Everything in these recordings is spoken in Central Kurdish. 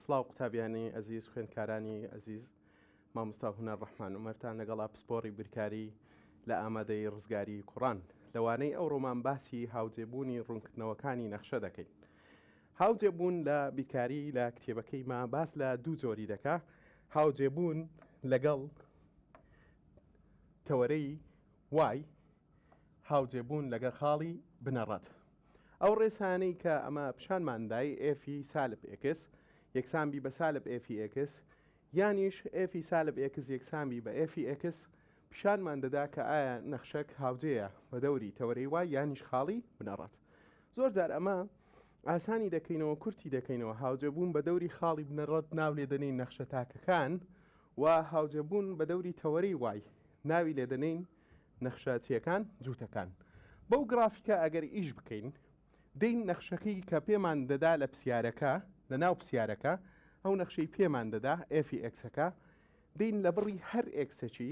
سڵاو قوتابیانی ئەزیز خوێندکارانی ئەزیز مامۆستا هونەر ڕەحمان عومەرتان لەگەڵا پسپۆڕی بیرکاری لە ئامادەیی ڕزگاری کوڕان لە وانەی ئەوڕۆمان باسی هاوجێبوونی ڕوونکردنەوەکانی نەخشە دەکەین هاوجێبوون لە بیرکاری لە کتێبەکەی ما باس لە دوو جۆری دەکا هاوجێبوون لەگەڵ تەوەرەی y هاوجێبوون لەگە خاڵی بنەڕەت. ئەو ڕێسایانەی کە ئەمە پیشانمان دای f ی سالب x یەکسان بی بە سالب f ی x یانیش f ی سالب x یەکسان بی بە f ی x پیشانمان دەدا کە ئایا نەخشەک هاوجێیە بە دەوری تەوەرەی y یانیش خاڵی بنەڕەت. زۆر جار ئەمە ئاسانی دەکەینەوە کورتی دەکەینەوە هاوجێبوون بە دەوری خاڵی بنەڕەت ناو لێ دەنێین نەخشە تاکەکان و هاوجێبوون بە دەوری تەوەرەی y ناوی لێ دەنێین نەخشە چیەکان جووتەکان. بەو گڕافیکە ئەگەر ئیش بکەین دێین نەخشەکەی کە پێمان دەدا لە پسیارەکە لە ناو پسیارەکە ئەو نەخشەی پێمان دەدا f ی x ەکە دێین لە بڕی هەر x ەکی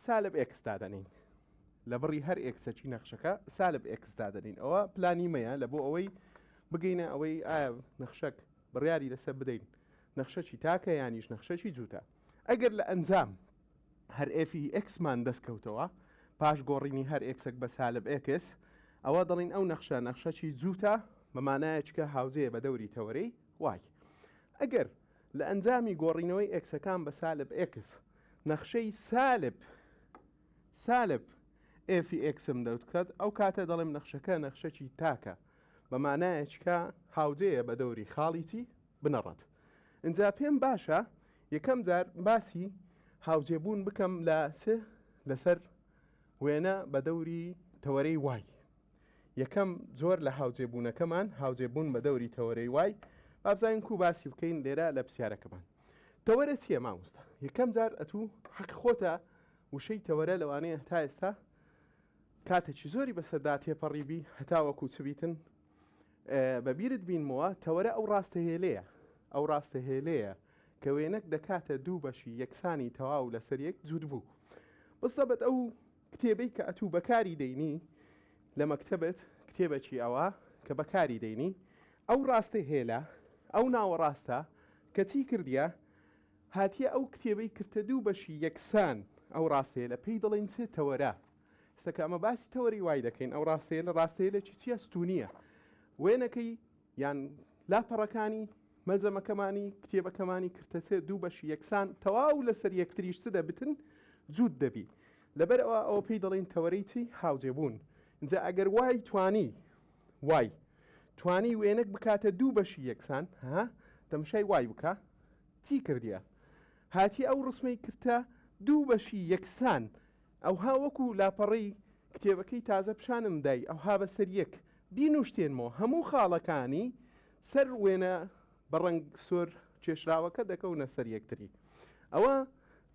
سالب x دادەنین لە بڕی هەر x ەکی نەخشەکە سالب x دادەنین ئەوە پلانی مەیە لە بۆ ئەوەی بگەینە ئەوەی ئایا نەخشەک بڕیاری لەسەر بدەین نەخشەکی تاکە یانیش نەخشەکی جووتە ئەگەر لە ئەنجام هەر f ی x مان دەست کەوتەوە پاش گۆڕینی هەر x ێک بە سالب x ئەوە دەڵین ئەو نەخشە نەخشەکی جووتە بە مانایەکە هاوجێیە بە دەوری تەوەرەی y. ئەگەر لە ئەنجامی گۆڕینەوەی x ەکان بە سالب x نەخشەی سالب سالب f ی x م دەوتکات ئەو کاتە دەڵێم نەخشەکە نەخشەکی تاکە بە مانایەکە هاوجێیە بە دەوری خاڵی چی بنەڕەت. ئینجا پێم باشە یەکەم جار باسی هاوجێبوون بکەم لە چ لەسەر وێنە بە دەوری تەوەرەی y. یەکەم جۆر لە هاوجێبوونەکەمان هاوجێبوون بە دەوری تەوەرەی y بابزانین کو باسی بکەین لێرە لە پرسیارەکەمان. تەوەرە چییە مامۆستا؟ یەکەم جار ئەتوو حەقی خۆتە وشەی تەوەرە لەوانەیە تا ئێستا کاتێکی زۆری بەسەردا تێپەڕیبی هەتاوەکو چ بیتن بە بیرت بینمەوە تەوەرە ئەو ڕاستە هێلەیە ئەو ڕاستە هێلەیە کە وێنەک دەکاتە دوو بەشی یەکسانی تەواو لەسەر یەک جووت بوو بسەبت ئەو کتێبەی کە ئەتوو بەکاری دەینی لە مەکتەبت کتێبەکی ئەوە کە بەکاری دەینی ئەو ڕاستە هێلە ئەو ناوەڕاستە کە چی کردیە هاتیە ئەو کتێبەی کرتە دوو بەشی یەکسان ئەو ڕاستەیە لە پێی دەڵێن چ تەوەرە ئێستا کە ئەمە باسی تەوەری y دەکەین ئەو ڕاستەیە لە ڕاستەیەلێکی چییە ستونیە وێنەکەی یان لاپەڕەکانی مەلزەمەکەمانی کتێبەکەمانی کرتەچێ دوو بەشی یەکسان تەواو لەسەر یەکتریش چ دەبتن جووت دەبی لەبەر ئەوە ئەوە پێی دەڵێن تەوەرەی چی هاوجێبوون اینجا ئەگەر y توانی y توانی وێنەک بکاتە دوو بەشی یەکسان ها تەمشای y بکە چی کردیە هاتی ئەو ڕسمەی کرتە دوو بەشی یەکسان ئەوها وەکو لاپەڕەی کتێبەکەی تازە پیشانم دای ئەوها بەسەر یەک بینوشتێنمەوە هەموو خاڵەکانی سەر وێنە بە ڕەنگ سۆر کێشراوەکە دەکەونە سەر یەکتری ئەوە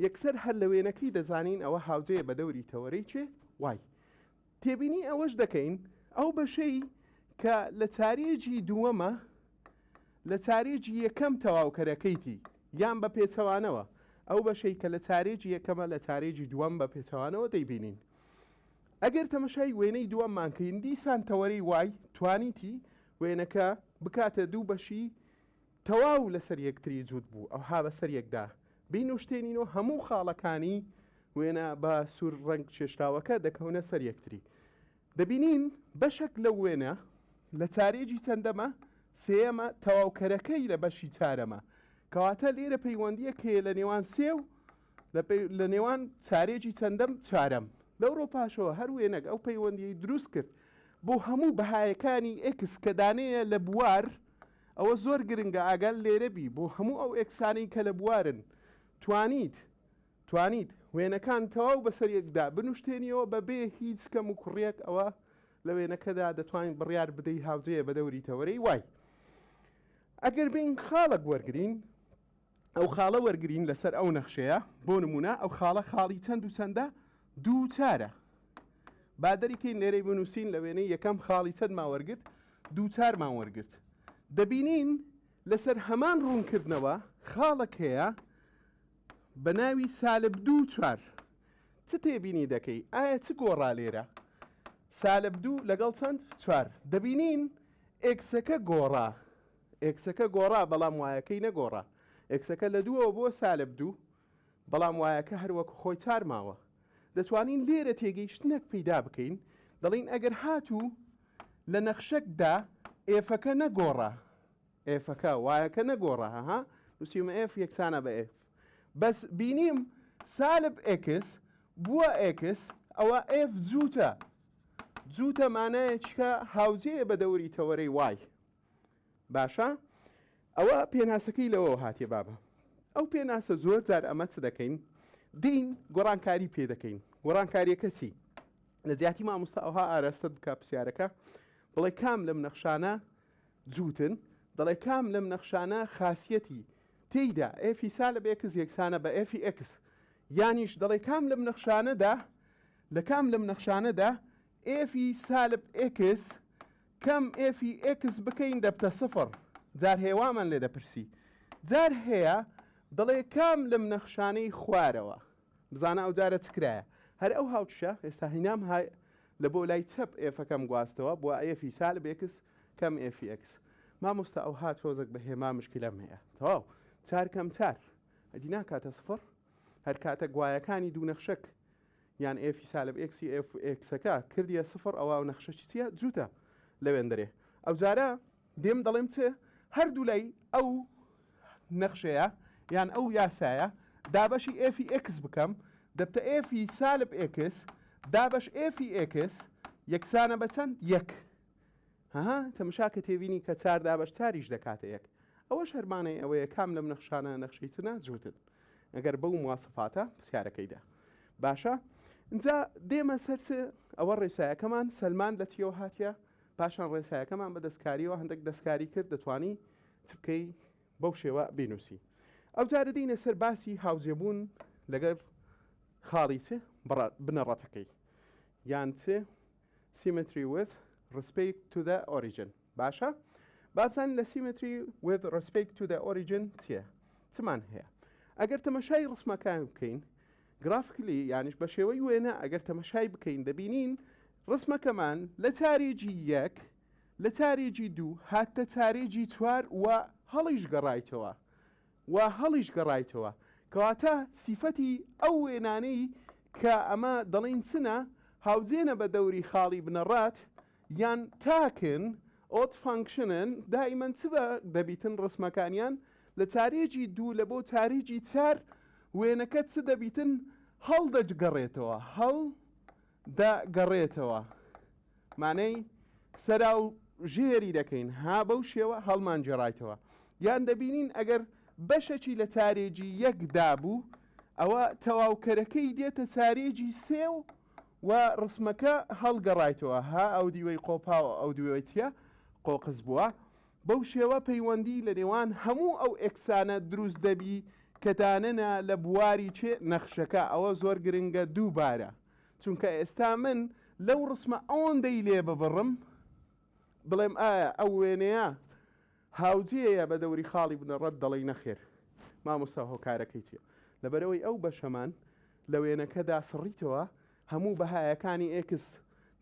یەکسەر هەر لە وێنەکەی دەزانین ئەوە هاوجێیە بە دەوری تەوەرەی چێ y تێبینی ئەوەش دەکەین ئەو بەشەی کە لە چارێکی دووەمە لە چارێکی یەکەم تەواوکەرەکەیتی یان بە پێچەوانەوە ئەو بەشەی کە لە چارێکی یەکەمە لە چارێکی دووەم بە پێچەوانەوە دەیبینین. ئەگەر تەمەشای وێنەی دووەممان کەین دیسان تەوەرەی y توانیتی وێنەکە بکاتە دوو بەشی تەواو لەسەر یەکتری جووت بوو ئەوها بەسەر یەکدا بینوشتێنین و هەموو خاڵەکانی وێنە بە سوور ڕەنگ کێشراوەکە دەکەونە سەر یەکتری. دەبینین بەشەک لەو وێنە لە چارێگی چەندەمە؟ سێیەمە، تەواوکەرەکەی لە بەشی چارەمە. کەواتە لێرە پەیوەندییەک هەیە لە نێوان سێ و لە نێوان چارێگی چەندەم؟ چارەم. لەو ڕۆپاشەوە هەر وێنەک ئەو پەیوەندییەی دروست کرد بۆ هەموو بەهایەکانی x کە دانەیە لە بوار، ئەوە زۆر گرنگە ئاگات لێرە بی بۆ هەموو ئەو x انەی کە لە بوارن توانیت توانیت وێنەکان تەواو بەسەر یەکدا بنوشتێنیەوە بەبێ هیچ کەم و کوڕیەک ئەوە لە وێنەکەدا دەتوانین بڕیار بدەی هاوجێیە بە دەوری تەوەرەی y. ئەگەر بین خاڵەک وەرگین ئەو خاڵە وەرگین لەسەر ئەو نەخشەیە بۆ نمونە ئەو خاڵە خاڵی چەند و چەندە دوو چارە با دەریکەین لێرەی بنووسین لە وێنەی یەکەم خاڵی چەندمان وەرگرت دوو چارمان وەرگرت دەبینین لەسەر هەمان ڕوونکردنەوە خاڵەک هەیە بە ناوی سالب دوو چوار چ تێبینی دەکەی ئایا چ گۆڕا لێرە سالب دوو لەگەڵ چەند چوار دەبینین x ەکە گۆڕا x ەکە گۆڕا بەڵام y ەکەی نەگۆڕا. x ەکە لە دووەوە بووە سالب دوو، بەڵام y ەکە هەر وەکو خۆی چار ماوە. دەتوانین لێرە تێگەیشتنێک پەیدا بکەین، دەڵێین ئەگەر هاتوو لە نەخشەکدا f ەکە نەگۆڕا، f ەکە، y ەکە نەگۆڕا، ها، نووسیومە f یەکسانە بە f، بەس بینیم سالب x بووە x، ئەوە f جووتە، جووتە مانایەکە هاوجێیە بە دەوری تەوەرەی y. باشە ئەوە پێناسەکەی لەوەوە هاتیە بابە ئەو پێناسە زۆر جار ئەمە چ دەکەین دین گۆڕانکاری پێ دەکەین گۆڕانکاریەکە چی لە جیاتی مامۆستا ئەوها ئاراستە بکە پرسیارەکە بڵێ کام لەم نەخشانە جووتن دەڵێ کام لەم نەخشانە خاصیەتی تێیدا f ی سالب x یەکسانە بە f ی x یانیش دەڵێ کام لەم نەخشانەدا لە کام لەم نەخشانەدا f ی سالب x کەم f ی x بکەین دەبتە سفڕ جار هەیە وامان لێ دەپرسی جار هەیە دەڵێ کام لەم نەخشانەی خوارەوە بزانە ئەو جارە چ کرایە هەر ئەو هاوکیشە ئێستا هینام های لە بۆ لای چەپ f ەکەم گواستەوە بۆ f ی سالب x کەم f ی x مامۆستا ئەو ها تۆزەک بە هێما مشکلەم هەیە تەواو چار کەم چار ئەدی ناکاتە سفڕ هەر کاتە y ەکانی دوو نەخشەک یان f ی سالب x ی f x ەکە کردیە سفڕ ئەوە ئەو نەخشەکی چیە جووتە لەوێندەرێ ئەوجارە دێم دەڵێم چ هەردوو لای ئەو نەخشەیە یان ئەو یاسایە دابەشی f ی x بکەم دەبتە f ی سالب x دابەش f ی x یەکسانە بە چەند یەک ها تەمشا کە تێبینی کە چار دابەش چاریش دەکاتە یەک ئەوەش هەرمانەی ئەوەیە کام لەم نەخشانە نەخشەی چ ناجووتن ئەگەر بەو مواسفاتە پرسیارەکەی دا باشە ئینجا دێمە سەر چ ئەوە ڕێسایەکەمان سەلمان لە چیەوە هاتیە پاشان ڕێسایەکەمان بە دەستکاریەوە هەندێک دەستکاری کرد دەتوانی چ بکەی بەو شێوە بینوسی ئەو جارە دێینە سەر باسی هاوجێبوون لەگەر خاڵی چ بنەڕەتەکەی یان چ symmetry with respect to the origin باشە بابزانین لە symmetry with respect to the origin چییە چمان هەیە ئەگەر تەمەشای ڕسمەکان بکەین graphically یانیش بە شێوەی وێنە ئەگەر تەمەشای بکەین دەبینین ڕسمەکەمان لە چارێکی یەک لە چارێکی دوو هاتە چارێکی چوار و هەڵیش گەڕایتەوە و هەڵیش گەڕایتەوە کەواتە سیفەتی ئەو وێنانەی کە ئەمە دەڵێین چنە هاوجێنە بە دەوری خاڵی بنەڕەت یان تاکن، odd function ن، دائیمەن چ بە دەبیتن ڕسمەکانیان لە چارێکی دوو لە بۆ چارێکی چار وێنەکە چ دەبیتن هەڵدەگەڕێتەوە هەڵ دەگەڕێتەوە مانەی سەراو ژێری دەکەین ها بەو شێوە هەڵمان گێڕایتەوە یان دەبینین ئەگەر بەشەکی لە چارێکی یەک دابوو ئەوە تەواوکەرەکەی دێتە چارێکی سێ و و ڕسمەکە هەڵگەڕایتەوە ها ئەو دیوەی قۆپاوە ئەو دیوەی چیە قۆقز بووە بەو شێوە پەیوەندی لە نێوان هەموو ئەو x انە دروست دەبی کە دانەنا لە بواری چێ نەخشەکە ئەوە زۆر گرنگە دووبارە چونکە ئێستا من لەو ڕسمە ئەوەندەی لێ ببڕم بڵێم ئایا ئەو وێنەیە هاوجێیە بە دەوری خاڵی بنەڕەت دەڵێی نەخێر مامۆستا هۆکارەکەی چیە لەبەرئەوەی ئەو بەشەمان لە وێنەکەدا سڕیتەوە هەموو بەهایەکانی x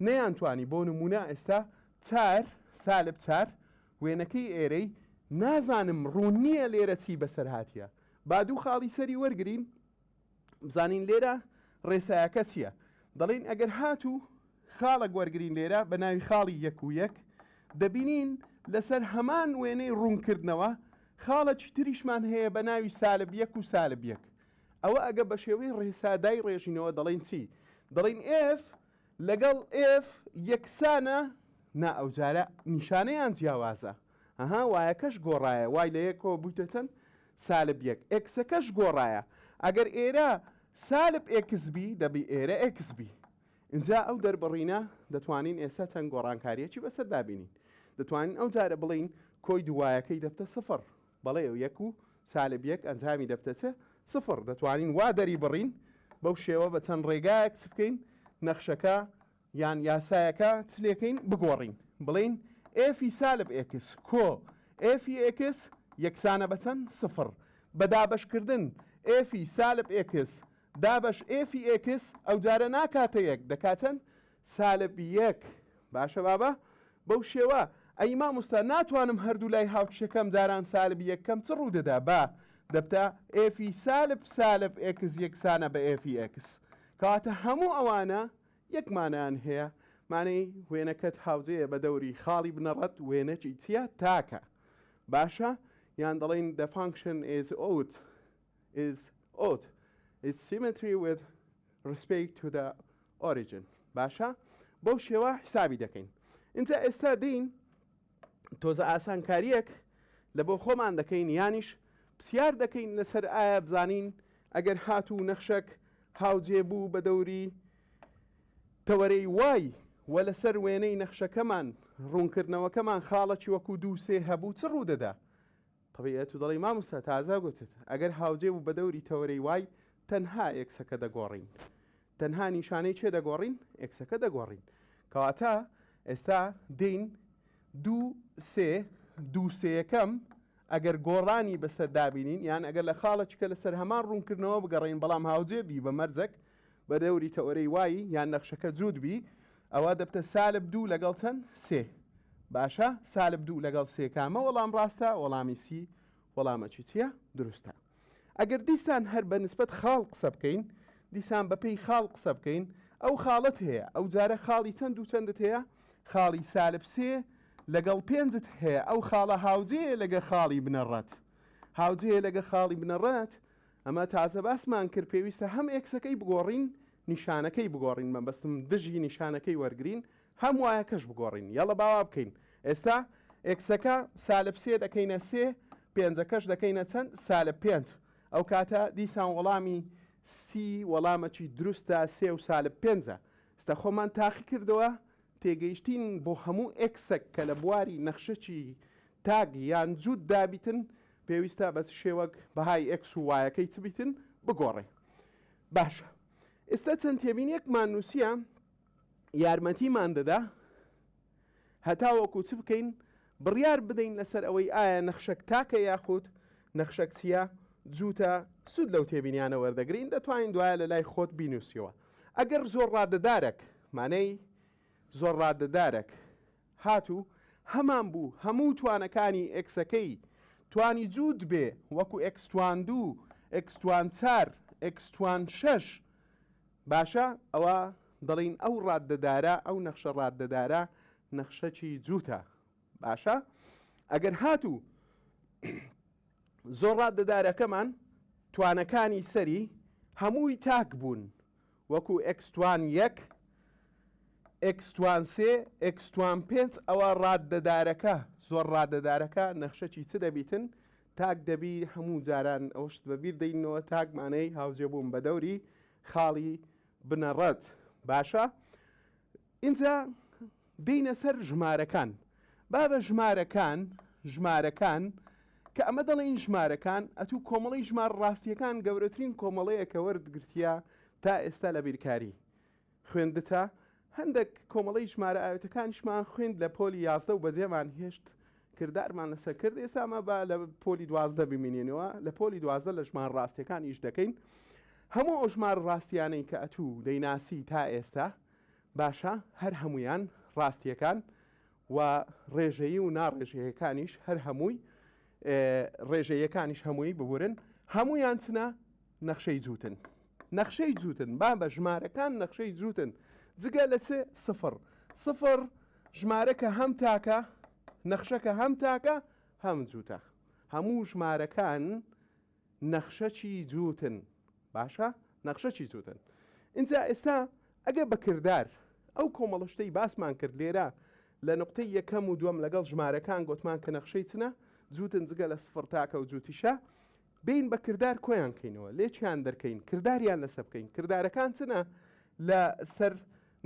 نەیانتوانی بۆ نمونە ئێستا چار سالب چار وێنەکەی ئێرەی نازانم ڕوون نییە لێرە چی بەسەر هاتیە با دوو خاڵی سەری وەرگین بزانین لێرە ڕێسایەکە چییە دەڵێین ئەگەر هاتوو خاڵێک وەرگین لێرە بە ناوی خاڵی یەک و یەک دەبینین لەسەر هەمان وێنەی ڕوونکردنەوە خاڵێکی تریشمان هەیە بە ناوی سالب یەک و سالب یەک ئەوە ئەگە بە شێوەی ڕێسادای ڕێژینەوە دەڵێین چی دەڵێین f لەگەڵ f یەکسانە نا ئەوجارە نیشانەیان جیاوازە ئەها y ەکەش گۆڕایە y لە یەکەوە بوویتە چەند سالب یەک x ەکەش گۆڕایە ئەگەر ئێرە سالب x بی دەبی ئێرە x بی ئینجا ئەو دەربڕینە دەتوانین ئێستا چەند گۆڕانکاریەکی بەسەردا بینین دەتوانین ئەو جارە بڵێین کۆی دوو y ەکەی دەبتە سفر بەڵێ یەک و سالب یەک ئەنجامی دەبتە چ سفر دەتوانین وا دەری بڕین بەو شێوە بە چەند ڕێگایەک چ بکەین نەخشەکە یان یاسایەکە چ لێکەین بگۆڕین بڵێین f ی سالب x کۆ f ی x یەکسانە بە چەند سفر بە دابەشکردن f ی سالب x دابەش f ی x ئەوجارە ناکاتە یەک دەکات چەند سالب یەک باشە بابە بەو شێوە ئەی مامۆستا ناتوانم هەردوو لای هاوکێشەکەم جاران سالب یەک کەم چ ڕوودەدا با. دەبتە f ی سالب سالب x یەکسانە بە f ی x. کەواتە هەموو ئەوانە یەک مانایان هەیە، مانای وێنەکەت هاوجێیە بە دەوری خاڵی بنەڕەت، وێنەکی چییە؟ تاکە. باشە؟ یان دەڵێین the function is odd is odd is symmetry with respect to the origin. باشە؟ بەو شێوە حیسابی دەکەین. ئینجا ئێستا دێین تۆزە ئاسانکارییەک لە بۆ خۆمان دەکەین یانیش پسیار دەکەین لەسەر ئایا بزانین ئەگەر هاتوو نەخشەک هاوجێ بوو بە دەوری تەوەرەی y و لەسەر وێنەی نەخشەکەمان ڕوونکردنەوەکەمان خاڵەکی وەکو دوو سێ هەبوو چ ڕوودەدا؟ تەبیعی ئەتوو دەڵێی مامۆستا تازە گوتت ئەگەر هاوجێ بوو بە دەوری تەوەرەی y تەنها x ەکە دەگۆڕین تەنها نیشانەی چێ دەگۆڕین x ەکە دەگۆڕین کەواتە ئێستا دێین دوو سێ دوو سێیەکەم ئەگەر گۆڕانی بەسەر دابینین یان ئەگەر لە خاڵێکە لەسەر هەمان ڕوونکردنەوە بگەڕێین بەڵام هاوجێ بی بە مەرجەک بە دەوری تەوەرەی y یان نەخشەکە جووت بی ئەوە دەبتە سالب دوو لەگەڵ چەند سێ باشە سالب دوو لەگەڵ سێ کامە وەڵام ڕاستە وەڵامی C وەڵامەکی چییە دروستە ئەگەر دیسان هەر بە نسبەت خاڵ قسە بکەین، دیسان بە پێی خاڵ قسە بکەین، ئەو خاڵەت هەیە، ئەو جارە خاڵی چەند و چەندت هەیە؟ خاڵی سالب سێ لەگەڵ پێنجت هەیە، ئەو خاڵە هاوجێیە لەگە خاڵی بنەڕەت، هاوجێیە لەگە خاڵی بنەڕەت، ئەمە تازە باسمان کرد پێویستە هەم x ەکەی بگۆڕین، نیشانەکەی بگۆڕین، مەبەستم دژی نیشانەکەی وەرگرین، هەم y ەکەش بگۆڕین یەڵە با وا بکەین ئێستا x ەکە سالب سێ دەکەینە سێ پێنجەکەش دەکەینە چەند سالب پێنج ئەو کاتە دیسان وەڵامی C وەڵامەکی دروستە سێ و سالب پێنجە ئێستا خۆمان تاقی کردەوە تێگەیشتین بۆ هەموو x ەک کە لە بواری نەخشەکی تاک یان جووت دابیتن پێویستە بە چ شێوەک بەهای x و y ەکەی چ بیتن بگۆڕێ باشە ئێستا چەند تێبینیەکمان نووسیە یارمەتیمان دەدا هەتاوەکو چ بکەین بڕیار بدەین لەسەر ئەوەی ئایا نەخشەک تاکە یاخود نەخشەک چییە جووتە سوود لەو تێبینیانە وەردەگرین دەتوانین دوایە لە لای خۆت بینوسیەوە ئەگەر زۆر ڕادەدارەک مانەی زۆر ڕادەدارەک هاتوو هەمان بوو هەموو توانەکانی x ەکەی توانی جووت بێ وەکو x توان دوو x توان چار x توان شەش باشە ئەوە دەڵێین ئەو ڕاددەدارە ئەو نەخشە ڕاددەدارە نەخشەکی جووتە باشە ئەگەر هاتوو زۆر ڕاددەدارەکەمان توانەکانی سەری هەمووی تاک بوون وەکو x توان یەک x توان سێ x توان پێنج ئەوە ڕاددەدارەکە زۆر ڕاددەدارەکە نەخشەکی چ دەبیتن تاک دەبی هەموو جاران ئەوشت بەبیر دەینەوە تاک مانەی هاوجێبوون بە دەوری خاڵی بنەڕەت باشە ئینجا دێینە سەر ژمارەکان با بە ژمارەکان ژمارەکان کە ئەمە دەڵێین ژمارەکان ئەتوو کۆمەڵی ژمار ڕاستیەکان گەورەترین کۆمەڵەیە کە وەرگرتیە تا ئێستا لە بیرکاری خوێندتە هەندێک کۆمەڵەی ژمارە ئاوێتەکانیشمان خوێند لە پۆلی 11 و بەجێمان هێشت کردارمان لەسەر کرد ئێستا ئەمە با لە پۆلی 12 بمینێنەوە لە پۆلی 12 لە ژمار ڕاستیەکان ئیش دەکەین هەموو ئەو ژمار ڕاستیانەی کە ئەتوو دەیناسی تا ئێستا باشە هەر هەمویان ڕاستیەکان و ڕێژەیی و ناڕێژەیەکانیش هەر هەمووی ڕێژەیەکانیش هەمووی ببورن هەمویان چنە نەخشەی جووتن نەخشەی جووتن با بە ژمارەکان نەخشەی جووتن جگە لە چ سفر سفر ژمارەکە هەم تاکە نەخشەکە هەم تاکە هەم جووتە هەموو ژمارەکان نەخشەکی جووتن باشە نەخشەکی جووتن ئینجا ئێستا ئەگە بە کردار ئەو کۆمەڵە شتەی باسمان کرد لێرە لە نقطەی یەکەم و دووەم لەگەڵ ژمارەکان گۆتمان کە نەخشەی چنە جووتن جگە لە سفر تاکە و جووتیشە بێین بە کردار کۆیان کەینەوە لێکیان دەرکەین کرداریان لەسە بکەین کردارەکان چنە لە سەر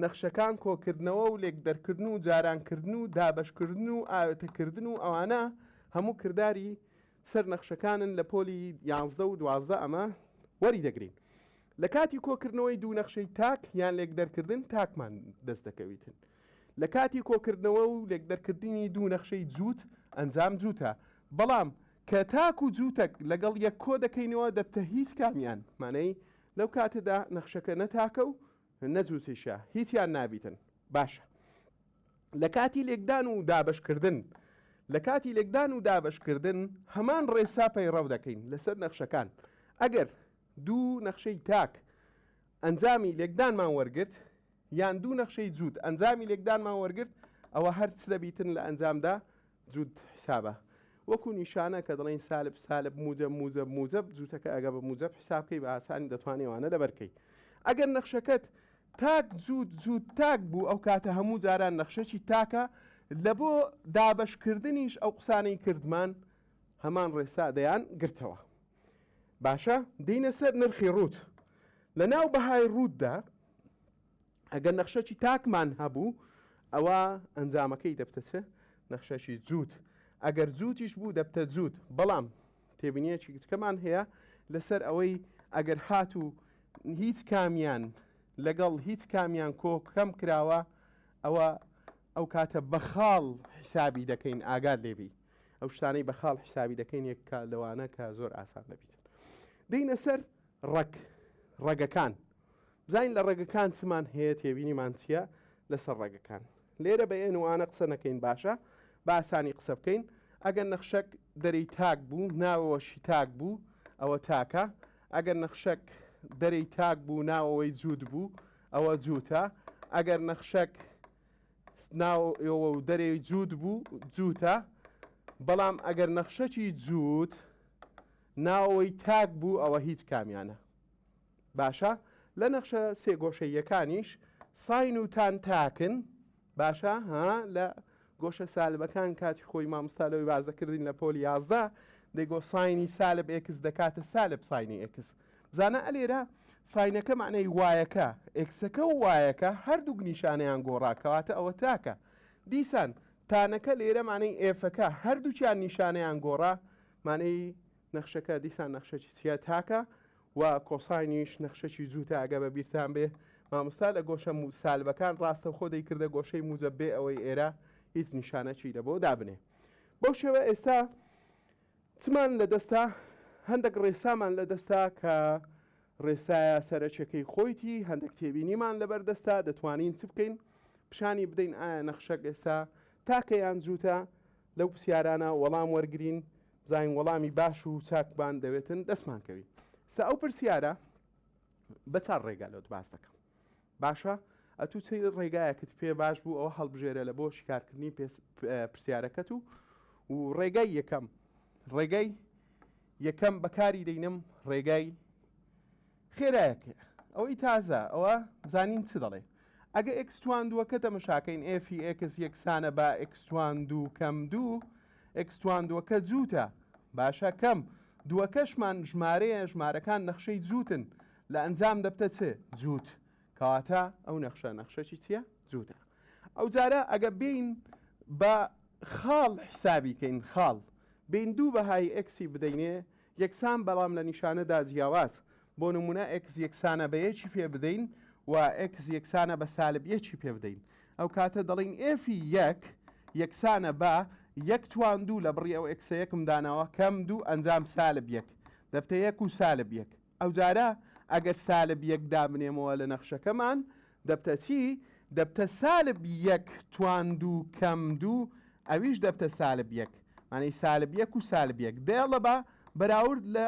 نەخشەکان کۆکردنەوە و لێکدەرکردن و جارانکردن و دابەشکردن و ئاوێتەکردن و ئەوانە هەموو کرداری سەر نەخشەکانن لە پۆلی یانزدە و دوازدە ئەمە وەری دەگرین لە کاتی کۆکردنەوەی دوو نەخشەی تاک یان لێکدەرکردن تاکمان دەست دەکەویتن لە کاتی کۆکردنەوە و لێکدەرکردنی دوو نەخشەی جووت ئەنجام جووتە بەڵام کە تاک و جووتەک لەگەڵ یەک کۆ دەکەینەوە دەبتە هیچ کامیان مانەی لەو کاتەدا نەخشەکە نە تاکە و نە جووتیشە هیچیان نابیتن باشە لە کاتی لێکدان و دابەشکردن. لە کاتی لێکدان و دابەشکردن هەمان ڕێسا پەیڕەو دەکەین لەسەر نەخشەکان. ئەگەر دوو نەخشەی تاک ئەنجامی لێکدانمان وەرگرت یان دوو نەخشەی جووت ئەنجامی لێکدانمان وەرگرت ئەوە هەر چ دەبیتن لە ئەنجامدا جووت حسابە. وەکو نیشانە کە دەڵێین سالب سالب موجەب موجەب موجەب جووتەکە ئەگە بە موجەب حساب کەی بە ئاسانی دەتوانی ئەوانە لەبەر کەی. ئەگەر نەخشەکەت تاک جووت جووت تاک بوو ئەو کاتە هەموو جاران نەخشەکی تاکە لە بۆ دابەش کردنیش ئەو قسانەی کردمان هەمان ڕێسا دەیان گرتەوە. باشە دێینە سەر نرخی ڕووت. لە ناو بەهای ڕووتدا ئەگەر نەخشەکی تاکمان هەبوو ئەوە ئەنجامەکەی دەبتە چ؟ نەخشەکی جووت. ئەگەر جووتیش بوو دەبتە جووت. بەڵام تێبینیەکی گچکەمان هەیە لەسەر ئەوەی ئەگەر هاتوو هیچ کامیان لەگەڵ هیچ کامیان کۆ کەم کراوە ئەوە ئەو کاتە بە خاڵ حیسابی دەکەین ئاگات لێبی ئەو شتانەی بە خاڵ حیسابی دەکەین یەک لەوانە کە زۆر ئاسان دەبیتن دێینە سەر ڕەگ ڕەگەکان بزانین لە ڕەگەکان چمان هەیە تێبینیمان چییە لەسەر ڕەگەکان لێرە بە ئێن وانە قسە نەکەین باشە بە ئاسانی قسە بکەین ئەگەر نەخشەک دەرەی تاک بوو ناوەوەشی تاک بوو ئەوە تاکە ئەگەر نەخشەک دەرەی تاک بوو ناوەوەی جووت بوو ئەوە جووتە ئەگەر نەخشەک ناوەوە و دەرەی جووت بوو جووتە بەڵام ئەگەر نەخشەکی جووت ناوەوەی تاک بوو ئەوە هیچ کامیانە باشە لە نەخشە سێگۆشەییەکانیش sine و tan تاکن باشە ها لە گۆشە سالبەکان کاتی خۆی مامۆستا لەوەی باس دەکردین لە پۆلی 11 دەیگۆ sine ی سالب x دەکاتە سالب sine ی x بزانە ئەلێرە sine ەکە معنای y ەکە x ەکە و y ەکە هەردووک نیشانەیان گۆڕا کەواتە ئەوە تاکە دیسان tan ەکە لێرە معنای f ەکە هەردووکیان نیشانەیان گۆڕا مانەی نەخشەکە دیسان نەخشەکی چیە تاکە و cosine یش نەخشەکی جووتە ئەگە بە بیرتان بێ مامۆستا لە گۆشە سالبەکان ڕاستەوخۆ دەیکردە گۆشەی موجەب بێ ئەوەی ئێرە هیچ نیشانەکی لە بۆ دابنێ بەو شێوە ئێستا چمان لە دەستا هەندێک ڕێسامان لە دەستا کە ڕێسایە سەرەکیەکەی خۆیتی هەندێک تێبینیمان لەبەر دەستا دەتوانین چ بکەین پیشانی بدەین ئایا نەخشەک ئێستا تاکە یان جووتە لەو پرسیارانە وەڵام وەرگرین بزانین وەڵامی باش و چاکمان دەوێتن دەستمان کەوی سە ئەو پرسیارە بە چار ڕێگا لۆت باس دەکەم باشە ئەتوو چ ڕێگایەکت پێ باش بوو ئەوە هەڵبژێرە لە بۆ شیکارکردنی پرسیارەکەت و و ڕێگای یەکەم ڕێگای یەکەم بەکاری دەینم ڕێگای خێرایەکەیە ئەوەی تازە ئەوە بزانین چ دەڵێ ئەگە x توان دووەکە تەمەشاکەین f ی x یەکسانە بە x توان دوو کەم دوو x توان دووەکە جووتە باشە کەم دووەکەشمان ژمارەیە ژمارەکان نەخشەی جووتن لە ئەنجام دەبتە چ جووت کەواتە ئەو نەخشە نەخشەکی چییە جووتە ئەو جارە ئەگە بین بە خاڵ حسابی کەین خاڵ بین دوو بەهای x ی بدەینێ یەکسان بەڵام لە نیشانەدا جیاواز، بۆ نموونە x یەکسانە بە یەکی پێ بدەین و x یەکسانە بە سالب یەکی پێ بدەین ئەو کاتە دەڵێین f ی یەک یەکسانە بە یەک توان دوو لە بڕی ئەو x ە یەکم داناوە کەم دوو ئەنجام سالب یەک دەبتە یەک و سالب یەک ئەوجارە ئەگەر سالب یەک دابنێمەوە لە نەخشەکەمان دەبتە چی؟ دەبتە سالب یەک توان دوو کەم دوو ئەویش دەبتە سالب یەک مانەی سالب یەک و سالب یەک دەیەڵە با بەراورد لە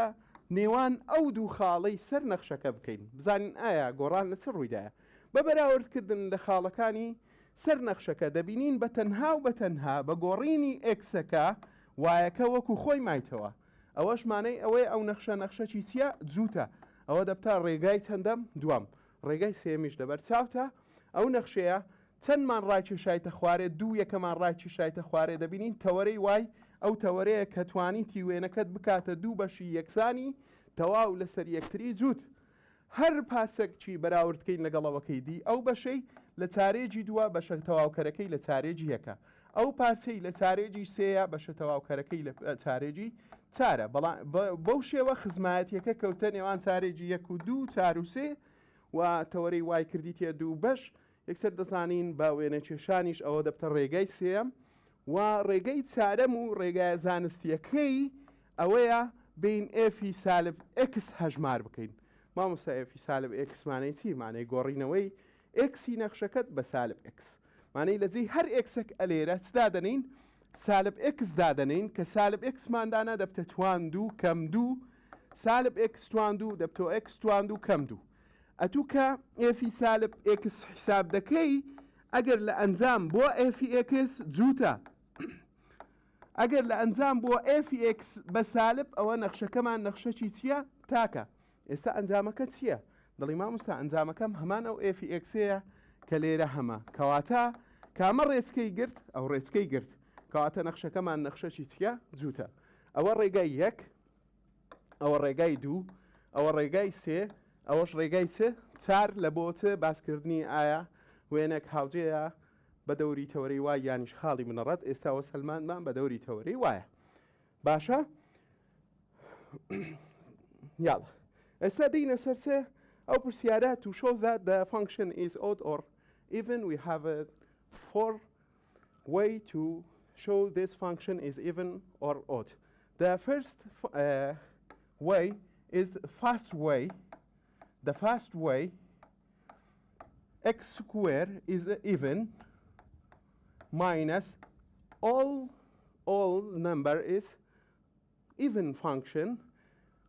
نێوان ئەو دوو خاڵەی سەر نەخشەکە بکەین بزانین ئایا گۆڕان لە چ ڕوویدایە بە بەراورد کردن لە خاڵەکانی سەر نەخشەکە دەبینین بە تەنها و بە تەنها بە گۆڕینی x ەکە y ەکە وەکو خۆی مایتەوە ئەوەش مانای ئەوەیە ئەو نەخشە نەخشەکی چییە جووتە ئەوە دەبتە ڕێگای چەندەم دووەم ڕێگای سێیەمیش لەبەر چاوتە، ئەو نەخشەیە چەندمان ڕاکێشایتە خوارێ، دوو یەکەمان ڕاکێشایتە خوارێ دەبینین تەوەرەی y ئەو تەوەرەیە کە توانیتی وێنەکەت بکاتە دوو بەشی یەکسانی تەواو لەسەر یەکتری جووت. هەر پارچەکچی بەراورد کەین لەگەڵ ئەوەکەی دی ئەو بەشەی لە چارێگی دووە بەشە تەواوکەرەکەی لە چارێگی یەکە ئەو پارچەی لە چارێگی سێیە بەشە تەواوکەرەکەی لە چارێگی چارە بەڵام بەو شێوە خزمایەتیەکە کەوتە نێوان چارێگی یەک و دوو چار و سێ و تەوەرەی y کردیتە دوو بەش یەکسەر دەزانین بە وێنەکێشانیش ئەوە دەبتە ڕێگای سێیەم و ڕێگەی چارەم و ڕێگایە زانستیەکەی ئەوەیە بین f ی سالب x هەژمار بکەین مامۆستا f ی سالب x مانەی چی مانەی گۆڕینەوەی x ی نەخشەکەت بە سالب x مانەی لە جێی هەر x ێک ئەلێرە چ دادەنێین؟ سالب ئێکس دادەنێین، کە سالب ئێکسمان دانا دەبتە توان دوو کەم دوو، سالب ئێکس توان دوو دەبتۆ ئێکس توان دوو کەم دوو. ئەتوو کە ئێفی سالب ئێکس حیساب دەکەی ئەگەر لە ئەنجام بۆ ئێفی ئێکس جووتە ئەگەر لە ئەنجام بۆ ئێفی ئێکس بە سالب ئەوە نەخشەکەمان نەخشەکی چییە؟ تاکە. ئێستا ئەنجامەکە چییە؟ دەڵی مامۆستا ئەنجامەکەم هەمان ئەو ئێفی ئێکسەیە کە لێرە هەمە. کەواتە کامە ڕێچکەی گرت؟ ئەو ڕێچکەی گرت. کەواتە نەخشەکەمان نەخشەکی چییە؟ جووتە. ئەوە ڕێگای یەک، ئەوە ڕێگای دوو، ئەوە ڕێگای سێ، ئەوەش ڕێگای چ؟ چار لە بۆ چ باسکردنی ئایا وێنەک هاوجێیە بە دەوری تەوەرەی وای یانیش خاڵی بنەڕەت ئێستا وە سەلماندمان بە دەوری تەوەرەی وایە. باشە یاڵا ئێستا دێینە سەر چ ئەو پرسیارە to show that the function is odd or even we have a four way to show this function is even or odd the first uh, way is fast way the fast way x square is even minus all all number is even function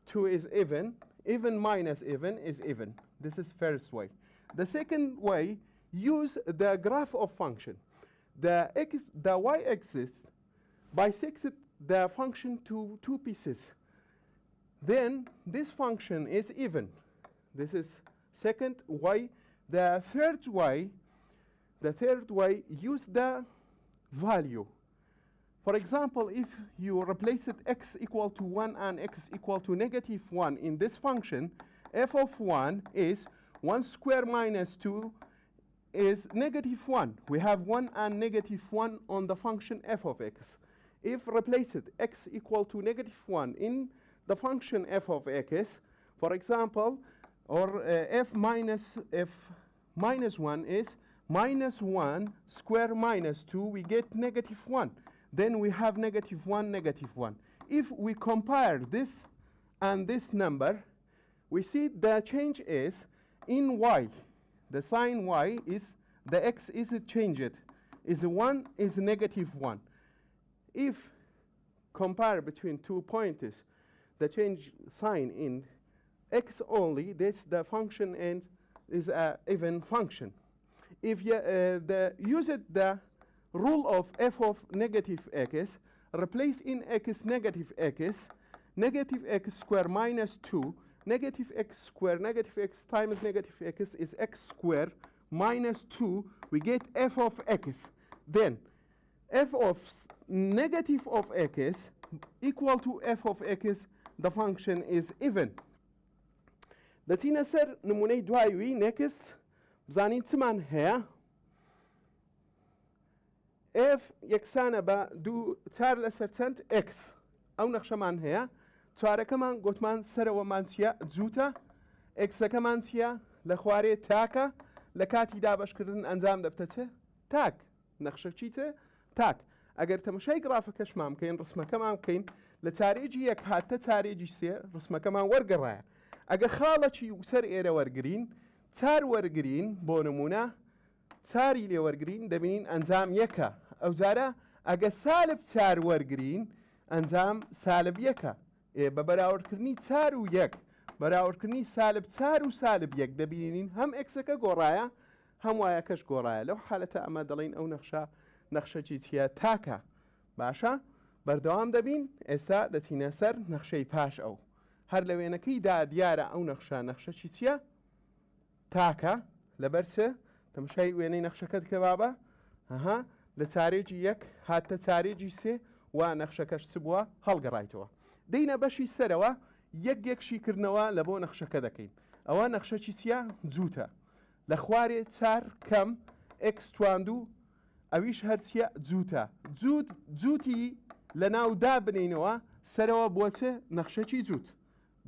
2 is even even minus even is even this is first way the second way use the graph of function the x the y axis bisects the function to two pieces then this function is even this is second way the third way the third way use the value for example, if you replace it x equal to 1 and x equal to negative 1 in this function, f of 1 is 1 square minus 2 is negative 1. We have 1 and negative 1 on the function f of x. If replace it x equal to negative 1 in the function f of x, for example, or uh, f minus f minus 1 is minus 1 square minus 2, we get negative 1. Then we have negative 1, negative 1. If we compare this and this number, we see the change is in y. The sign y is, the x is changed. Is 1 is negative 1. If compare between two points, the change sign in x only, this the function and is a even function. If you uh, the, use it the rule of f of negative x, replace in x negative x, negative x square minus 2, negative x square, negative x times negative x is x square minus 2, we get f of x. Then f of negative of x equal to f of x, the function is even. دەچینە سەر نمونەی دوایوی next بزانین چمان هەیە F یەکسانە بە دوو چار لەسەر چەند X ئەو نەخشەمان هەیە چوارەکەمان گوتمان سەرەوەمان چییە جووتە ئێکسەکەمان چییە لە خوارێ تاکە لە کاتی دابشکردن ئەنجام دەبتە چ تاک نەخشە چیتە تاک ئەگەر تەمەشای گرافەکەشمان بکەین ڕسمەکەمان بکەین لە چارێجی یەک هاتە چارێجی سێ ڕسمەکەمان وەرگەڕایە ئەگە خاڵەکی سەر ئێرە وەرگین چار وەرگین بۆ نمونە چاری لێ وەرگین دەبینین ئەنجام یەکە ئەوجارە ئەگە سالب چار وەرگین ئەنجام سالب یەکە ئێ بە بەراوردکردنی چار و یەک بەراوردکردنی سالب چار و سالب یەک دەبینین هەم ئێکسەکە گۆڕایە هەم وایەکەش گۆڕایە لەو حالەتە ئەمە دەڵێین ئەو نەخشە نەخشەکی چییە تاکە باشە بەردەوام دەبین ئێستا دەچینە سەر نەخشەی پاش ئەو هەر لە وێنەکەی دا دیارە ئەو نەخشە نەخشەکی چییە تاکە لەبەر چ تەمەشای وێنەی نەخشەکەت کە بابە ئەها لە چارێکی یەک هاتە چارێکی سێ و نەخشەکەش چ بووە هەڵگەڕایتەوە دێینە بەشی سەرەوە یەک یەک شیکردنەوە لە بۆ نەخشەکە دەکەین ئەوە نەخشەکی چییە جووتە لە خوارێ چار کەم ئێکس تواندوو ئەویش هەرچیە جووتە جووت جووتی لە ناو دابنینەوە سەرەوە بۆ چ نەخشەکی جووت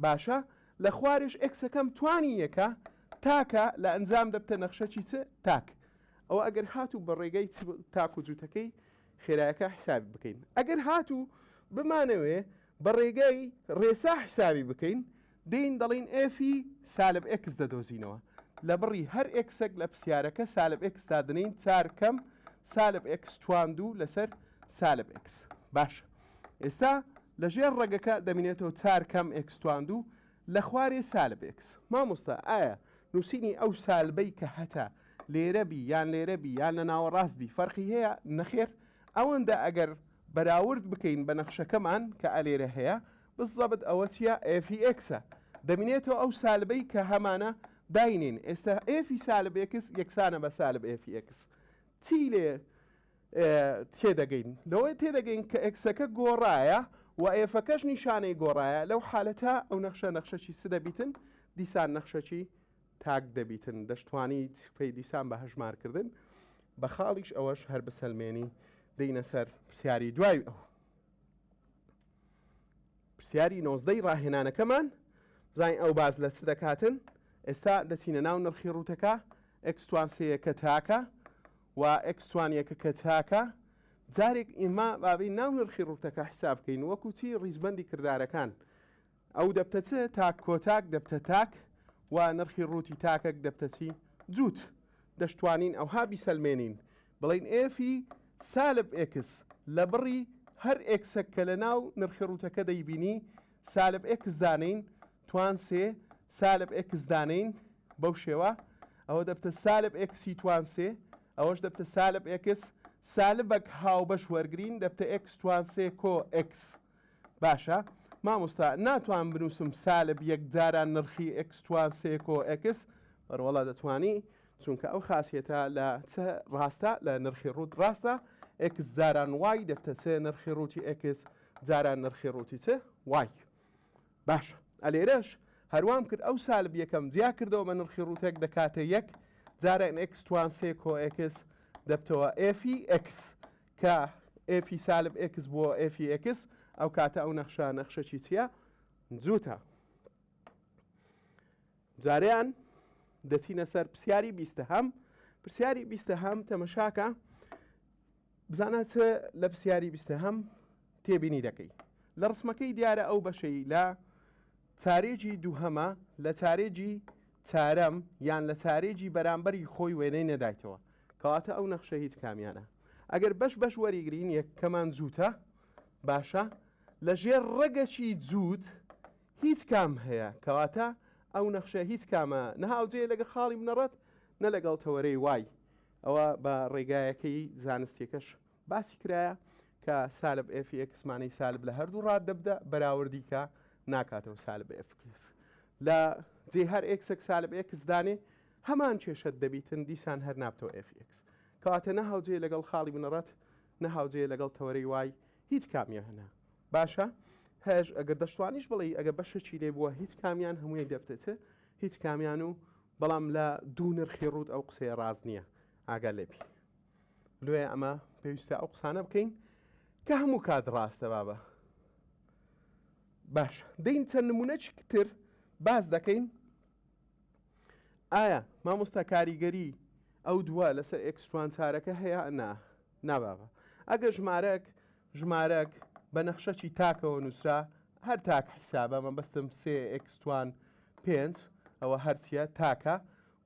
باشە لە خوارش ئێکسەکەم توانی یەکە تاکە لە ئەنجام دەبتە نەخشەکی چ تاک ئەوە ئەگەر هاتوو بە ڕێگەی تاک و جووتەکەی خێرایەکە حسابی بکەین ئەگەر هاتوو بمانەوێ بە ڕێگەی ڕێسا حسابی بکەین دێین دەڵێین ئێفی سالب ئێکس دەدۆزینەوە لە بڕی هەر ئێکسێک لە پرسیارەکە سالب ئێکس دادەنێین چار کەم سالب ئێکس توان دوو لەسەر سالب ئێکس. باشە ئێستا لە ژێر ڕەگەکە دەمینێتەوە چار کەم ئێکس توان دوو لە خوارێ سالب ئێکس. مامۆستا ئایا نووسینی ئەو سالبەی کە هەتە لێرە بی یان لێرە بی یان لە ناوەڕاست بی فەرقی هەیە؟ نەخێر ئەوەندە ئەگەر بەراورد بکەین بە نەخشەکەمان کە ئەلێرە هەیە بزەبت ئەوە چیە ئێفی ئێکسە دەمینێتەوە ئەو سالبەی کە هەمانە داینێین ئێستا ئێفی سالب ئێکس یەکسانە بە سالب ئێفی ئێکس چی لێ تێدەگەین؟ لەوەی تێدەگەین کە ئێکسەکە گۆڕایە و ئێفەکەش نیشانەی گۆڕایە، لەو حالەتە ئەو نەخشە نەخشەکی چ دەبیتن؟ دیسان نەخشەکی تاک دەبیتن، دەشتوانیت پێی دیسان بە هەژمارکردن بە خاڵیش ئەوەش هەر بسەلمێنی. دێینە سەر پرسیاری دوای ئەو. پرسیاری نۆزدەی ڕاهێنانەکەمان بزانین ئەو باس لە چ دەکاتن. ئێستا دەچینە ناو نرخی ڕووتەکە، ئێکس توان سێیەکە تاکە و ئێکس توان یەکەکە تاکە. جارێک ئێمە بابی ناو نرخی ڕووتەکە حیساب بکەین وەکو چی ڕیزبەندی کردارەکان ئەو دەبتە چ تاک کۆتاک دەبتە تاک و نرخی ڕووتی تاکەک دەبتە چی جووت. دەشتوانین ئەوها بیسەلمێنین بڵێین ئێفی سالب ئێکس لە بڕی هەر ئێکسەک کە لە ناو نرخی ڕووتەکە دەیبینی سالب ئێکس دانێین توان سێ سالب ئێکس دانێین بەو شێوە ئەوە دەبتە سالب ئێکسی توان سێ ئەوەش دەبتە سالب ئێکس سالبەک هاوبەش وەرگین دەبتە ئێکس توان سێ کۆ ئێکس باشە مامۆستا ناتوان بنووسم سالب یەک جاران نرخی ئێکس توان سێ کۆ ئێکس بەروەڵا دەتوانی چونکە ئەو خاسیەتە لە چ ڕاستە لە نرخی ڕووت ڕاستە ئێکس جاران وای دەبتە چ نرخی ڕووتی ئێکس جاران نرخی ڕووتی چ وای باشە ئەلێرەش هەروام کرد ئەو سالب یەکەم جیا کردەوە بە نرخی ڕووتێک دەکاتە یەک جاران ئێکس توان سێ کۆ ئێکس دەبتەوە ئێفی ئێکس کە ئێفی سالب ئێکس بووە ئێفی ئێکس ئەو کاتە ئەو نەخشە نەخشەکی چییە؟ جووتە. جارێیان دەچینە سەر پرسیاری بیستەهەم پرسیاری بیستەهەم تەمەشاکە بزانە چ لە پرسیاری بیستەهەم تێبینی دەکەی لە ڕسمەکەی دیارە ئەو بەشەی لە چارێکی دووهەمە لە چارێکی چارەم یان لە چارێکی بەرامبەری خۆی وێنەی نەدایتەوە کەواتە ئەو نەخشە هیچ کامیانە ئەگەر بەش بەش وەریگرین یەکەمان جووتە باشە لە ژێر ڕەگەکی جووت هیچ کام هەیە کەواتە ئەو نەخشە هیچ کامە نە هاوجێیە لەگەڵ خاڵی بنەڕەت نە لەگەڵ تەوەرەی وای ئەوە بە ڕێگایەکەی زانستیەکەش باسی کرایە کە سالب ئێفی ئێکس مانەی سالب لە هەردوو ڕات دەبدە بەراوردی کە ناکاتەوە سالب ئێف لە جێ هەر ئێکسێک سالب ئێکس دانێ هەمان کێشەت دەبیتن دیسان هەر نابتەوە ئێفی ئێکس کەواتە نە هاوجێ لەگەڵ خاڵی بنەڕەت نە هاوجێ لەگەڵ تەوەرەی وای هیچ کامیان نا باشە هەش ئەگەر دەشتوانیش بڵێی ئەگە بەشەکی لێ بووە هیچ کامیان هەموویەک دەبتە چ هیچ کامیان و بەڵام لە دوو نرخی ڕووت ئەو قسەیە ڕاست نییە ئاگا لێبی لۆیە ئەمە پێویستە ئەو قسانە بکەین کە هەموو کات ڕاستە بابە باش دەین چەند نمونەچ تر باس دەکەین ئایا مامۆستا کاریگەری ئەو دووە لەسەر ئێکس توان چارەکە هەیە نا نا بابە ئەگەر ژمارەک ژمارەک بە نەخشەکی تاکەوە نووسرا هەر تاک حیسابە مەبەستم سێ ئێکس توان پێنج ئەوە هەرچیە تاکە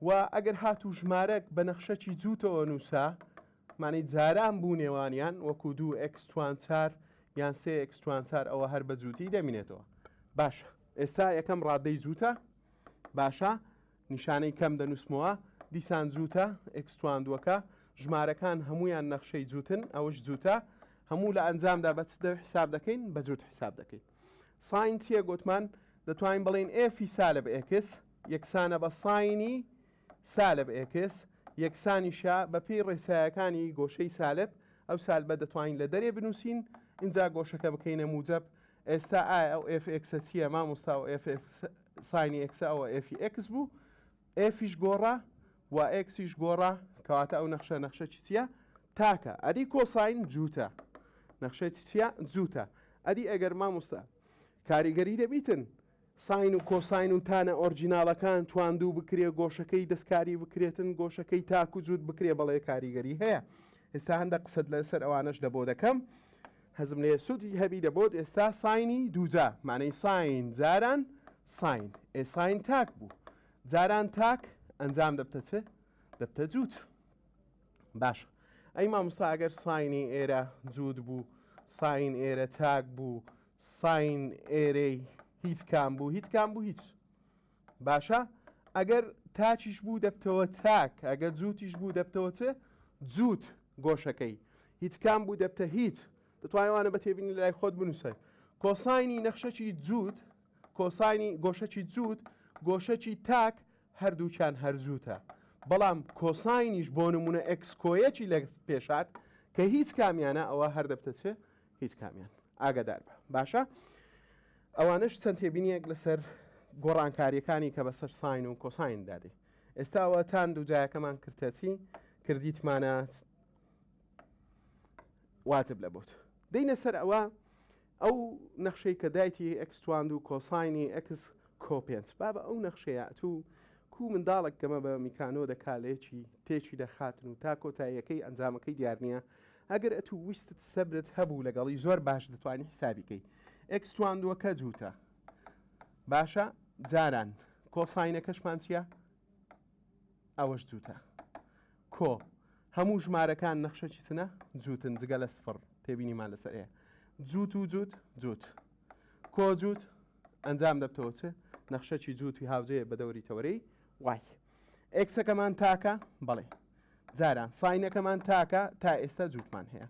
و ئەگەر هاتوو ژمارەک بە نەخشەکی جووتەوە نووسا مانی جاران بوو نێوانیان وەکو دوو ئێکس توان چار یان سێ ئێکس توان چار ئەوە هەر بە جووتی دەمینێتەوە باشە ئێستا یەکەم ڕادەی جووتە باشە نیشانەی کەم دەنووسمەوە دیسان جووتە ئێکس تواندووەکە ژمارەکان هەمویان نەخشەی جووتن ئەوش جووتە هەموو لە ئەنجامدا بە چ حساب دەکەین بە جووت حساب دەکەین ساین چییە گوتمان دەتوانین بڵێین ئێفی سالب ئێکس یەکسانە بە ساینی سالب ئێکس یەکسانیشە بە پێی ڕێسایەکانی گۆشەی سالب ئەو سالبە دەتوانین لە دەرێ بنووسین ئینجا گۆشەکە بکەینە موجب ئێستا ئایا ئەو ئێف ئێکسە چییە مامۆستا ئەو ئێف ساینی ئێکسە ئەوە ئێفی ئێکس بوو ئێفیش گۆڕا و ئێکسیش گۆڕا کەواتە ئەو نەخشە نەخشە چی چییە تاکە ئەدی کۆساین جووتە نەخشە چی چییە جووتە ئەدی ئەگەر مامۆستا کاریگەری دەبیتن ساین و کۆساین و تانە ئۆرجیناڵەکان تواندوو بکرێ گۆشەکەی دەستکاری بکرێتن گۆشەکەی تاک و جووت بکرێ بەڵێ کاریگەری هەیە ئێستا هەندە قسەت لەسەر ئەوانەش لە بۆ دەکەم هەزم لێ سوودی هەبی دەبۆت ئێستا ساینی دووجا مانەی ساین جاران ساین ئێ ساین تاک بوو جاران تاک ئەنجام دەبتە چ دەبتە جووت باش. ئەی مامۆستا ئەگەر sine ی ئێرە جووت بوو، sine ئێرە تاک بوو، sine ئێرەی هیچ کام بوو، هیچ کام بوو هیچ. باشە ئەگەر تاکیش بوو دەبتەوە تاک، ئەگەر جووتیش بوو دەبتەوە چ؟ جووت گۆشەکەی. هیچ کام بوو دەبتە هیچ. دەتوانانی وانە بە تێبینی لای خۆت بنووسە. cosine ی نەخشەکی جووت، cosine ی گۆشەکی جووت، گۆشەکی تاک هەردووکیان هەر جووتە. بەڵام cosine یش بۆ نموونە x کۆیەکی لە پێشات کە هیچ کامیانە ئەوە هەر دەبتە چ؟ هیچ کامیان. ئاگادار بە. باشە ئەوانەش چەند تێبینیەک لەسەر گۆڕانکاریەکانی کە بەسەر sine و cosine دادێ. ئێستاوە tan دووجایەکەمان کردە چی؟ کردیتمانە واجب لە بۆت. دەینە سەر ئەوە ئەو نەخشەی کە دایتی x تواند و cosine ی x کۆ پێنج بابە ئەو نەخشەیە ئەتوو کو منداڵک گەمە بە میکانۆ دەکا لە یەکی تێکی دەخاتن و تا کۆتاییەکەی ئەنجامەکەی دیار نییە ئەگەر ئەتوو ویستت سەبرت هەبوو لەگەڵی زۆر باش دەتوانی حسابی کەی x تواندووەکە جووتە باشە جاران cosine ەکەشمان چییە؟ ئەوەش جووتە کۆ هەموو ژمارەکان نەخشەکی چنە جووتن جگە لە سفر تێبینیمان لەسەر هەیە جووت و جووت جووت کۆ جووت ئەنجام دەبتەوە چ نەخشەکی جووتی هاوجێ بە دەوری تەوەرەی y x ەکەمان تاکە بەڵێ جاران sine ەکەمان تاکە تا ئێستا جووتمان هەیە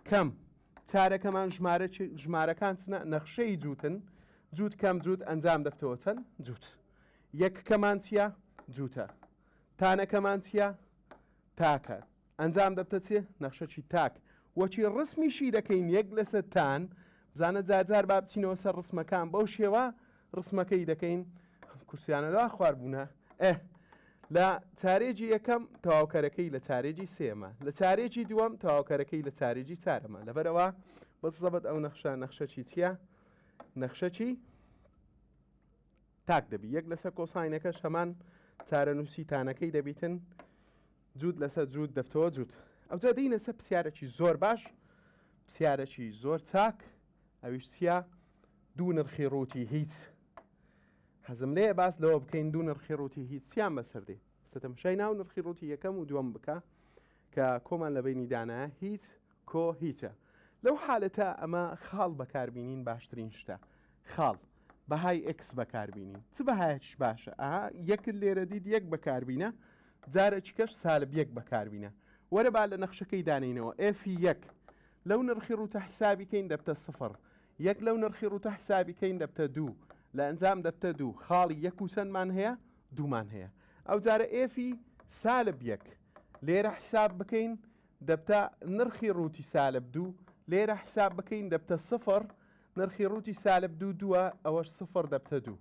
کەم چارەکەمان ژمارە ژمارەکان چنە نەخشەی جووتن جووت کەم جووت ئەنجام دەبتەوە چەند جووت یەکەکەمان چییە؟ جووتە. tan ەکەمان چییە؟ تاکە. ئەنجام دەبتە چ؟ نەخشەکی تاک. وەکی ڕسمیشی دەکەین یەک لەسەر tan، بزانە جارجار با بچینەوە سەر ڕسمەکان بەو شێوە ڕسمەکەی دەکەین کورسیانە لا خوار بوونە ئه لە چارێکی یەکەم تەواوکەرەکەی لە چارێکی سێمە لە چارێکی دووەم تەواوکەرەکەی لە چارێکی چارەمە لەبەرەوە بەس زەبت ئەو نەخشە نەخشەکی چییە؟ نەخشەکی تاک دەبی یەک لەسەر cosine ەکەش هەمان چارەنووسی tan ەکەی دەبیتن جووت لەسەر جووت دەفتەوە جووت ئەوجا دێینە سەر پرسیارێکی زۆر باش پرسیارێکی زۆر چاک ئەویش چییە دوو نرخی ڕووتی هیچ حەزم لێ باس لەوە بکەین دوو نرخی ڕووتی هیچ چیان بەسەر دێ تەماشای ناو نرخی ڕووتی یەکەم و دووەم بکە کە کۆمان لە بینی دانایە هیچ کۆ هیچە لەو حالەتە ئەمە خاڵ بەکاربینین باشترین شتە خاڵ بەهای x بەکاربینین چ بەهایەکیش باشە ئەها یەکت لێرە دیت یەک بەکاربینە جارێکیکەش سالب یەک بەکاربینە وەرە با لە نەخشەکەی دانینەوە f یەک لەو نرخی ڕووتە حیسابی کەین دەبتە سفر یەک لەو نرخی ڕووتە حیسابی کەین دەبتە دوو لە ئەنجام دەبتە دوو خاڵی یەک و چەندمان هەیە دوومان هەیە ئەو جارە f ی سالب یەک لێرە حیساب بکەین دەبتە نرخی ڕووتی سالب دوو لێرە حیساب بکەین دەبتە سفر نرخی ڕووتی سالب دوو دووە ئەوەش سفر دەبتە دوو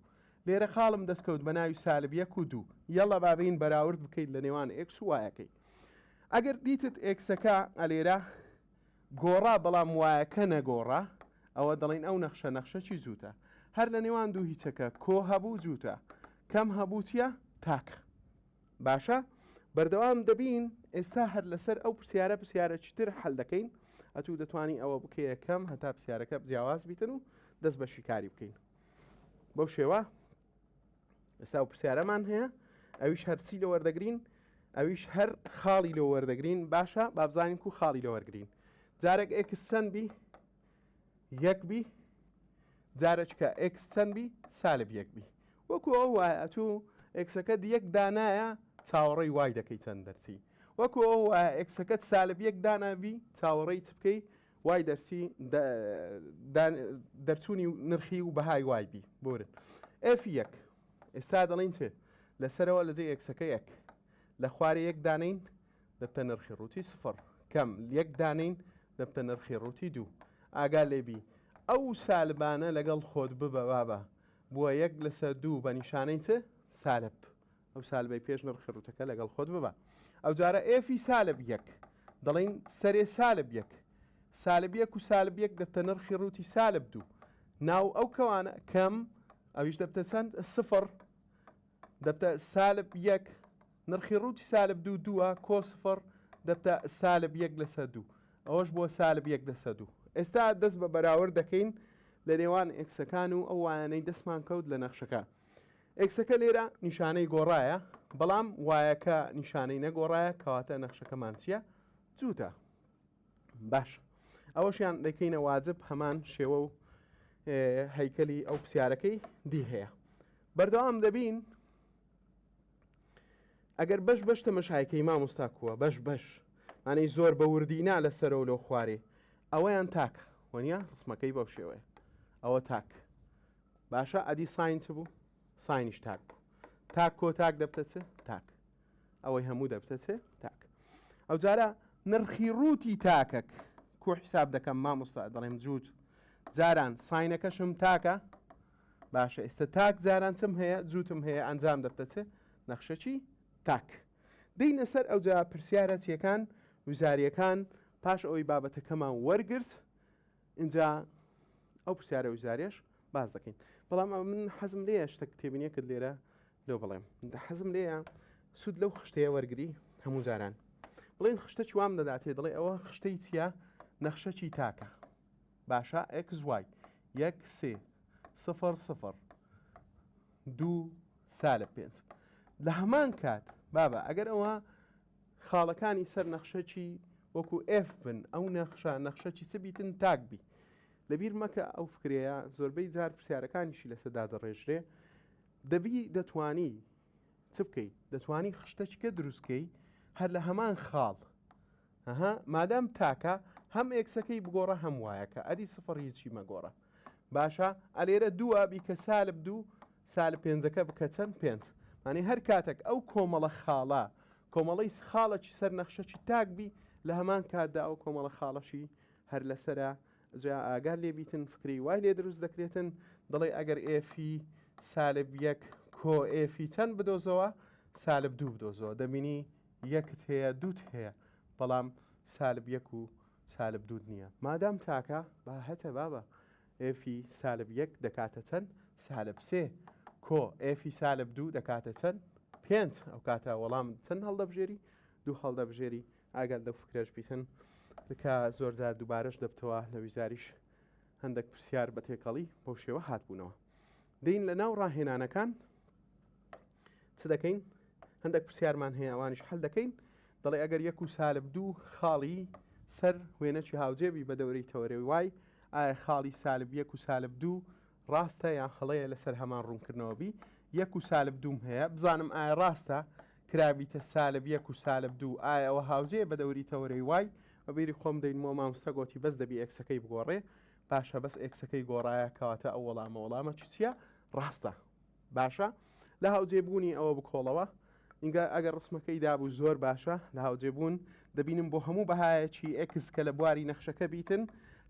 لێرە خاڵم دەست کەوت بە ناوی سالب یەک و دوو یەڵا با بێین بەراورد بکەین لە نێوان x و y ەکەی ئەگەر دیتت x ەکە ئەلێرە گۆڕا بەڵام y ەکە نەگۆڕا ئەوە دەڵێین ئەو نەخشە نەخشەکی جووتە هەر لە نێوان دوو هیچەکە کۆ هەبوو جووتە کەم هەبوو چییە تاک باشە بەردەوام دەبین ئێستا هەر لەسەر ئەو پرسیارە پرسیارەکی تر حل دەکەین ئەتوو دەتوانی ئەوە بکەیە کەم هەتا پرسیارەکە جیاواز بیتن و دەست بە شیکاری بکەین بەو شێوە ئێستا و پرسیارەمان هەیە ئەویش هەرچی لە وەردەگرین ئەویش هەر خاڵی لۆ وەردەگرین باشە بابزانین کو خاڵی لە وەرگین جارێک x چەند بی یەک بی جارێکە x چەند بی سالب یەک بی وەکو ئەو وایە ئەتوو x ەکەت یەک دانایە چاوەڕێی y دەکەی چەند دەرچی وەکو ئەو وایە x ەکەت سالب یەک دانابی چاوەڕێی چ بکەی y دەرچی دەرچوونی نرخی و بەهای y بی بورن f یەک ئێستا دەڵین چێ لەسەرەوە لەجێ x ەکە یەک لە خوارێ یەک دانین دەبتە نرخی ڕووتی سفر کەم یەک دانین دەبتە نرخی ڕووتی دوو ئاگا لێبی ئەو سالبانە لەگەڵ خۆت ببە بابە بووە یەک لەسەر دوو بە نیشانەی چ؟ سالب. ئەو سالبەی پێش نرخی ڕووتەکە لەگەڵ خۆت ببە. ئەوجارە f ی سالب یەک. دەڵێین سەرێ سالب یەک. سالب یەک و سالب یەک دەبتە نرخی ڕووتی سالب دوو. ناو ئەو کەوانە کەم ئەویش دەبتە چەند؟ سفر. دەبتە سالب یەک. نرخی ڕووتی سالب دوو دووە کۆ سفر دەبتە سالب یەک لەسەر دوو ئەوەش بووە سالب یەک لەسەر دوو ئێستا دەست بە بەراورد دەکەین لە نێوان x ەکان و ئەو y انەی دەستمان کەوت لە نەخشەکە x ەکە لێرە نیشانەی گۆڕایە بەڵام y ەکە نیشانەی نەگۆڕایە کەواتە نەخشەکەمان چییە جووتە. باش ئەوەشیان دەکەینە واجب هەمان شێوە و هەیکەلی ئەو پرسیارەکەی دی هەیە بەردەوام دەبین ئەگەر بەش بەش تەمەشایکەی مامۆستا کووە بەش بەش مانەی زۆر بە وردی نا لەسەرەوە لەو خوارێ ئەوەیان تاک وەنیە ڕسمەکەی بەو شێوەیە ئەوە تاک باشە ئەدی sine چ بوو sine یش تاک بوو تاک کۆ تاک دەبتە چ تاک ئەوەی هەموو دەبتە چ تاک ئەو جارە نرخی ڕووتی تاکەک کو حیساب دەکەم مامۆستا دەڵێم جووت جاران sine ەکەشم تاکە باشە ئێستا تاک جاران چم هەیە جووتم هەیە ئەنجام دەبتە چ نەخشەکی تاک دێینە سەر ئەوجا پرسیارە چیەکان وزاریەکان پاش ئەوەی بابەتەکەمان وەرگرت ئینجا ئەو پرسیارە وزاریش باس دەکەین بەڵام من حەزم لێیە شتێک تێبینیەکرد لێرە لۆ بڵێم حەزم لێیە سوود لەو خشتەیە وەرگری هەموو جاران بڵێن خشتە چوام دەداتێ دەڵێ ئەوە خشتەی چییە نەخشەکی تاکە باشە ئێکس وای یەک سێ سفر سفر دوو سالب پێنج لە هەمان کات بابە ئەگەر ئەوە خاڵەکانی سەر نەخشەکی وەکو F بن ئەو نەخشە نەخشەکی چ بیتن تاک بی لەبیر مەکە ئەو فکرەیە زۆربەی جار پرسیارەکانیشی لەسەر دادەڕێژرێ دەبی دەتوانی چ بکەی دەتوانی خشتەچکە دروستکەی هەر لە هەمان خاڵ ئەها مادام تاکە هەم x ەکەی بگۆڕە هەم y ەکە ئەدی سفڕ هیچی مەگۆڕە باشە ئەلێرە دووە بیکە سالب دوو سالب پێنجەکە بکە چەند پێنج مانی هەر کاتێک ئەو کۆمەڵە خاڵە کۆمەڵی خاڵەکی سەر نەخشەکی تاک بی لە هەمان کاتدا ئەو کۆمەڵە خاڵەشی هەر لەسرە جا ئاگات لێ بیتن فکرەی وای لێ دروست دەکرێتن دەڵێ ئەگەر f ی سالب یەک کۆ f ی چەند بدۆزەوە سالب دوو بدۆزەوە دەبینی یەکت هەیە دووت هەیە بەڵام سالب یەک و سالب دووت نییە مادام تاکە با هەتە بابە f ی سالب یەک دەکاتە چەند سالب سێ کۆ f ی سالب دوو دەکاتە چەند پێنج ئەو کاتە وەڵام چەند هەڵدەبژێری دوو هەڵدەبژێری ئاگات لەو فکرەش بیتن کە زۆرجار دووبارەش دەبتەوە لە ویزاریش هەندێک پرسیار بە تێکەڵی بەو شێوە هاتبوونەوە دین لە ناو ڕاهێنانەکان چ دەکەین هەندێک پرسیارمان هەیە ئەوانیش حل دەکەین دەڵێ ئەگەر یەک و سالب دوو خاڵی سەر وێنەکی هاوجێبی بە دەورەی تەوەرەی y ئایا خاڵی سالب یەک و سالب دوو ڕاستە یان هەڵەیە لەسەر هەمان ڕوونکردنەوە بی یەک و سالب دووم هەیە بزانم ئایا ڕاستە کرابیتە سالب یەک و سالب دوو ئایا ئەوە هاوجێیە بە دەوری تەوەرەی y بە بیری خۆم دەینمەوە مامۆستا گۆتی بەس دەبی x ەکەی بگۆڕێ باشە بەس x ەکەی گۆڕایە کەواتە ئەو وەڵامە وەڵامە چی چییە ڕاستە باشە لە هاوجێ بوونی ئەوە بکۆڵەوە ئینگا ئەگەر ڕسمەکەی دابوو زۆر باشە لە هاوجێ بوون دەبینم بۆ هەموو بەهایەکی x کە لە بواری نەخشەکە بیتن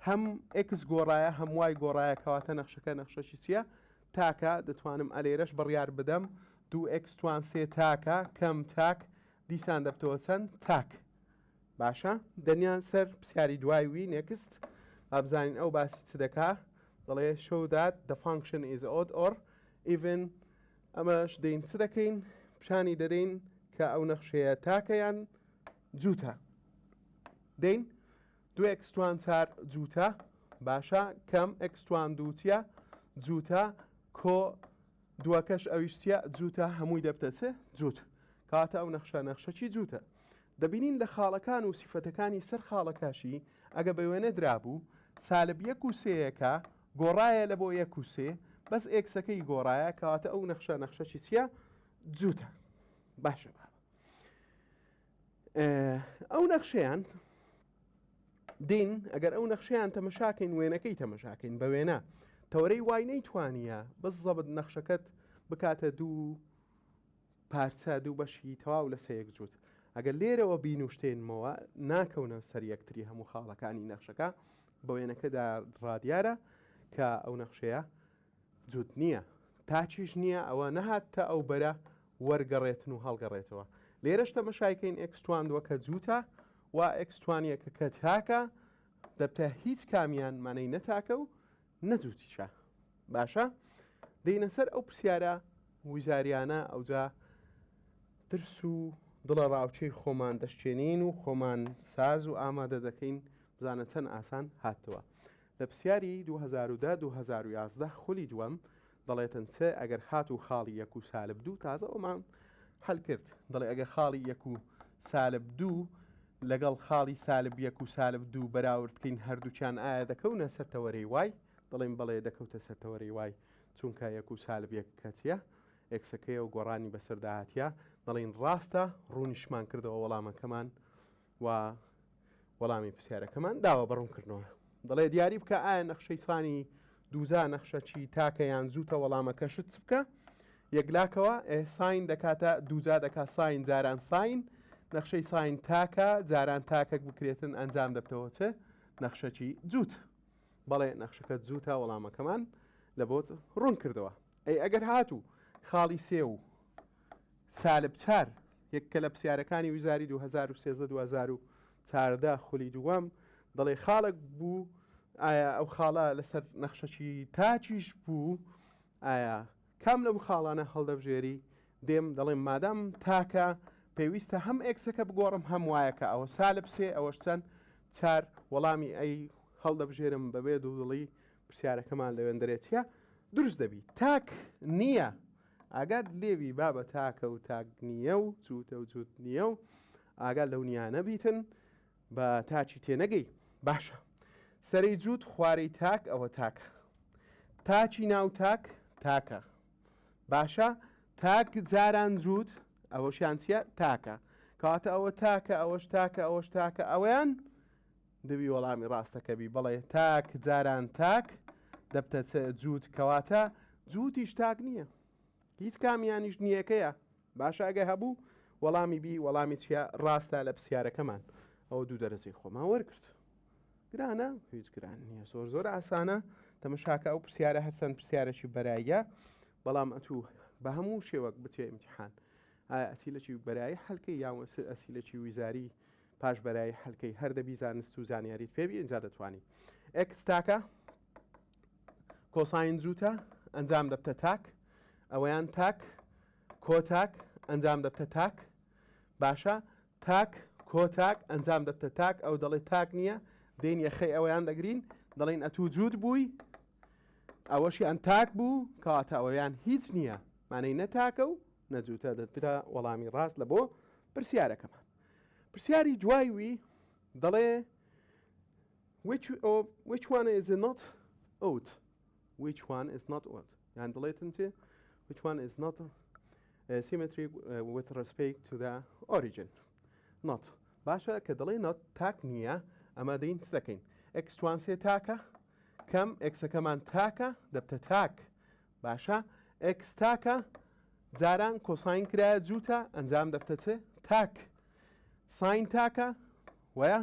هەم x گۆڕایە هەم y گۆڕایە کەواتە نەخشەکە نەخشەکی چییە تاکە دەتوانم ئەلێرەش بڕیار بدەم دوو x توان سێ تاکە کەم تاک دیسان دەبتەوە چەند تاک باشە دەنیا سەر پرسیاری دوای وی next با بزانین ئەو باسی چ دەکا دەڵێ show that the function is odd or even ئەمەش دێین چ دەکەین؟ پیشانی دەدەین کە ئەو نەخشەیە تاکە یان جووتە. دێین دوو x توان چار جووتە باشە کەم x توان دوو چیە جووتە کۆ دووەکەش ئەویش چیە جووتە هەمووی دەبتە چ جووت کەواتە ئەو نەخشە نەخشەکی جووتە دەبینین لە خاڵەکان و سیفەتەکانی سەر خاڵەکاشی ئەگە بە وێنە درابوو سالب یەک و سێیەکە گۆڕایە لە بۆ یەک و سێ بەس x ەکەی گۆڕایە کەواتە ئەو نەخشە نەخشەکی چییە جووتە باشە بابە ئەو نەخشەیان دین ئەگەر ئەو نەخشەیان تەمەشاکەین وێنەکەی تەمەشاکەین بە وێنە تەوەرەی y نەیتوانیە بەس زەبت نەخشەکەت بکاتە دوو پارچە دوو بەشی تەواو لەسە یەک جووت ئەگەر لێرەوە بینوشتێنمەوە ناکەونە سەر یەکتری هەموو خاڵەکانی نەخشەکە بە وێنەکەدا ڕادیارە کە ئەو نەخشەیە جووت نییە تاچیش نییە ئەوە نەهات تا ئەو بەرە وەرگەڕێتن و هەڵگەڕێتەوە لێرەش تەمەشایکەین x تواندووە کە جووتە و x توانیەکە کە تاکە دەبتە هیچ کامیان مانەی نەتاکە و نەجووتیشە باشە دێینە سەر ئەو پرسیارە وزاریانە ئەوجا ترس و دڵە ڕاوچەی خۆمان دەشچێنین و خۆمان ساز و ئامادە دەکەین بزانە چەند ئاسان هاتووە لە پرسیاری 2010 2011 خولی دووەم دەڵێتن چ ئەگەر خات و خاڵی یەک و سالب دوو تازە ئەومان حل کرد دەڵێ ئەگەر خاڵی یەک و سالب دوو لەگەڵ خاڵی سالب یەک و سالب دوو بەراورد بکەین هەردووکیان ئایا دەکەونە سەر تەوەرەی y؟ دەڵێین بەڵێ دەکەوتە سەر تەوەرەی y چونکە یەک و سالب یەک کە چیە؟ x ەکەیە و گۆڕانی بەسەردا هاتیە دەڵێین ڕاستە ڕوونیشمان کردەوە وەڵامەکەمان و وەڵامی پرسیارەکەمان داوە بە ڕوونکردنەوە دەڵێ دیاری بکە ئایا نەخشەی سانی دووجا نەخشە چی تاکە یان جووتە وەڵامەکەشت چ بکە یەکلاکەوە ئێ sine دەکاتە دووجا دەکا sine جاران sine نەخشەی sine تاکە جاران تاکەک بکرێتن ئەنجام دەبتەوە چ نەخشەکی جووت بەڵێ نەخشەکە جووتە وەڵامەکەمان لە بۆت ڕوون کردەوە ئەی ئەگەر هاتوو خاڵی سێ و سالب چار یەک کە لە پرسیارەکانی وزاری 2013 2014 خولی دووەم دەڵێ خاڵک بوو ئایا ئەو خاڵە لەسەر نەخشەکی تاکیش بوو ئایا کام لەم خاڵانە هەڵدەبژێری؟ دێم دەڵێم مادام تاکە پێویستە هەم x ەکە بگۆڕم هەم y ەکە ئەوە سالب سێ ئەوەش چەند؟ چار وەڵامی A هەڵدەبژێرم بەبێ دوودڵی پرسیارەکەمان لەوێندەرێ چیە؟ دروست دەبی تاک نییە ئاگات لێبی بابە تاکە و تاک نییە و جووتە و جووت نییە و ئاگات لەو نیانە بیتن بە تاکی تێنەگەی باشە سەرەی جووت خوارەی تاک ئەوە تاکە تاکی ناو تاک تاکە باشە تاک جاران جووت ئەوەشیان چییە تاکە کەواتە ئەوە تاکە ئەوەش تاکە ئەوەش تاکە ئەویان دەبی وەڵامی ڕاستەکە بی بەڵێ تاک جاران تاک دەبتە چ جووت کەواتە جووتیش تاک نییە هیچ کامیانیش نییەکەیە باشە ئەگە هەبوو وەڵامی B وەڵامی چیە ڕاستە لە پرسیارەکەمان ئەوە دوو دەرەجەی خۆمان وەرگرت گرانە هیچ گران نییە زۆر زۆر ئاسانە تەمەشاکە ئەو پرسیارە هەرچەند پرسیارێکی بەراییە بەڵام ئەتوو بە هەموو شێوەک بچێ ئیمتحان ئایا ئەسیلەکی بەرایی حەلکەی یان ئەسیلەکی ویزاری پاش بەرایی حەلکەی هەر دەبی زانست و زانیاریت پێبی ئینجا دەتوانی x تاکە cosine جووتە ئەنجام دەبتە تاک ئەوەیان تاک کۆ تاک ئەنجام دەبتە تاک باشە تاک کۆ تاک ئەنجام دەبتە تاک ئەو دەڵێ تاک نییە دێن یەخەی ئەویان دەگرین دەڵێن ئەتوو جووت بووی ئەوەشیان تاک بوو کەواتە ئەوەیان هیچ نییە مانەی نە تاکە و نەجووتە دەبتە وەڵامی ڕاست لە بۆ پرسیارەکەمان پرسیاری دوای وی دەڵێ which of which one is not odd which one is not odd یان دەڵێتن چێ which one is not uh, symmetric uh, with respect to the origin not باشە کە دەڵێ not تاک نییە ئەمە دەین چ دەکەین x توان سێ تاکە کەم x ەکەمان تاکە دەبتە تاک باشە x تاکە جاران cosine کرایە جووتە ئەنجام دەبتە چ تاک sine تاکە وەیە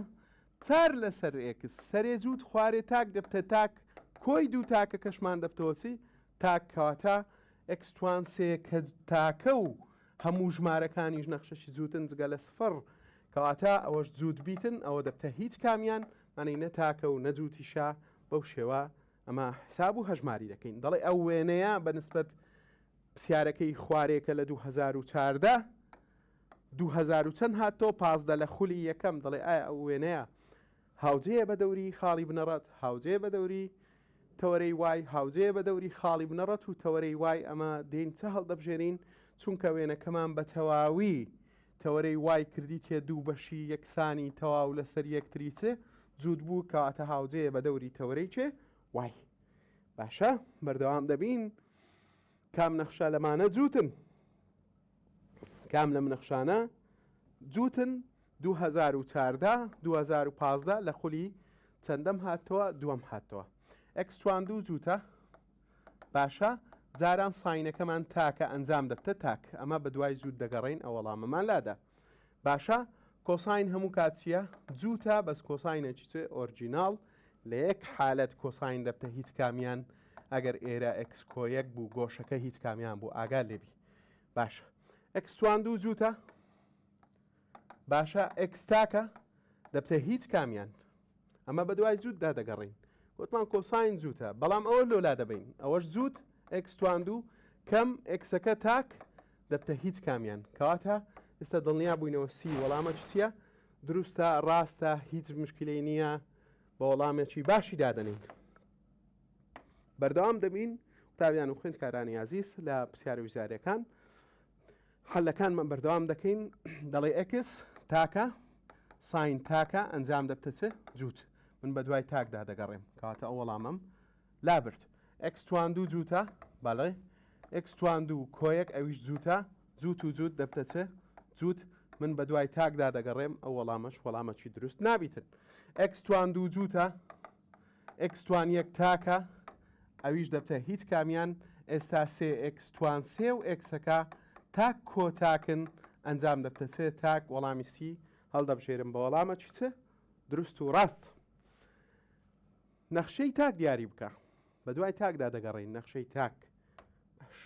چار لەسەر x سەرێ جووت خوارێ تاک دەبتە تاک کۆی دوو تاکەکەشمان دەبتەوە چی تاک کەواتە x توان سێ کە تاکە و هەموو ژمارەکانیش نەخشەشی جووتن جگە لە سفر کەواتە ئەوەش جووت بیتن ئەوە دەبتە هیچ کامیان مانەی نە تاکە و نە جووتیشە بەو شێوە ئەمە حساب و هەژماری دەکەین دەڵێ ئەو وێنەیە بە نسبەت پرسیارەکەی خوارێکە لە 2014 2000 و چەند هاتەوە 15 لە خولی یەکەم دەڵێ ئایا ئەو وێنەیە هاوجێیە بە دەوری خاڵی بنەڕەت هاوجێ بە دەوری تەوەرەی y هاوجێیە بە دەوری خاڵی بنەڕەت و تەوەرەی y ئەمە دێین چ هەڵدەبژێرین چونکە وێنەکەمان بە تەواوی تەوەرەی y کردیتە دوو بەشی یەکسانی تەواو لەسەر یەکتری چ جووت بوو کەواتە هاوجێیە بە دەوری تەوەرەی چێ y باشە بەردەوام دەبین کام نەخشە لەمانە جووتن کام لەم نەخشانە جووتن 2014 2015 لە خولی چەندەم هاتەوە دووەم هاتەوە x توان دوو جووتە باشە جاران sine ەکەمان تاکە ئەنجام دەبتە تاک ئەمە بە دوای جووت دەگەڕین ئەو وەڵامەمان لادا باشە cosine هەموو کات چییە جووتە بەس cosine ێکی چێ original لە یەک حالەت cosine دەبتە هیچ کامیان ئەگەر ئێرە x کۆ یەک بوو گۆشەکە هیچ کامیان بوو ئاگا لێبی باشە x توان دوو جووتە باشە x تاکە دەبتە هیچ کامیان ئەمە بەدوای جووتدا دەگەڕین وتمان cosine جووتە بەڵام ئەوە لۆلا دەبین ئەوەش جووت x توان دوو کەم x ەکە تاک دەبتە هیچ کامیان کەواتە ئێستا دڵنیا بووینەوە C وەڵامە چییە دروستە ڕاستە هیچ مشکلەی نییە بە وەڵامێکی باشی دادەنین بەردەوام دەبین قوتابیان و خوێندکارانی ئازیز لە پرسیارە ویزاریەکان حەلەکانمان بەردەوام دەکەین دەڵێ x تاکە. sine تاکە ئەنجام دەبتە چ؟ جووت. من بە دوای تاکدا دەگەڕێم. کەواتە ئەو وەڵامەم لابرد. ئێکس توان دوو جووتە؟ بەڵێ. ئێکس توان دوو کۆیەک ئەویش جووتە. جووت و جووت دەبتە چ؟ جووت. من بە دوای تاکدا دەگەڕێم ئەو وەڵامەش وەڵامەکی دروست نابیتن. ئێکس توان دوو جووتە؟ ئێکس توان یەک تاکە ئەویش دەبتە هیچ کامیان ئێستا سێ ئێکس توان سێ و ئێکسەکە تاک کۆ تاکن ئەنجام دەبتە چ تاک وەڵامی سی هەڵدەبژێرم بە وەڵامە چ چ دروست و ڕاست نەخشەی تاک دیاری بکە بە دوای تاکدا دەگەڕین نەخشەی تاک باش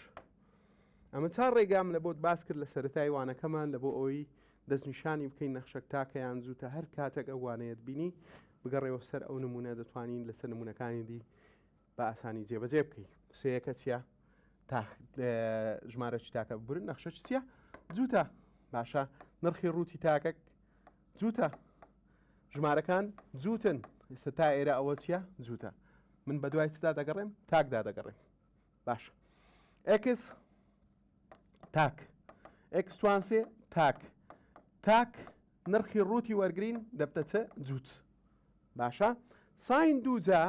ئەمە چا ڕێگام لە بۆت باس کرد لە سەرەتای وانەکەمان لە بۆ ئەوەی دەستنیشانی بکەین نەخشەک تاکە یان جووتە هەر کاتێک ئەو وانەیەت بینی بگەڕێەوە سەر ئەو نمونە دەتوانین لەسەر نمونەکانی دی بە ئاسانی جێبەجێ بکەی سێیەکە چییە تا ژمارە چی تاکە ببورن نەخشە چییە جووتە باشە نرخی ڕووتی تاکەک جووتە ژمارەکان جووتن ئێستا تا ئێرە ئەوە چییە جووتە من بە دوای چدا دەگەڕێم تاکدا دەگەڕێم باشە ئێکس تاک ئێکس توان سێ تاک تاک نرخی ڕووتی وەرگین دەبتە چ جووت باشە sine دووجا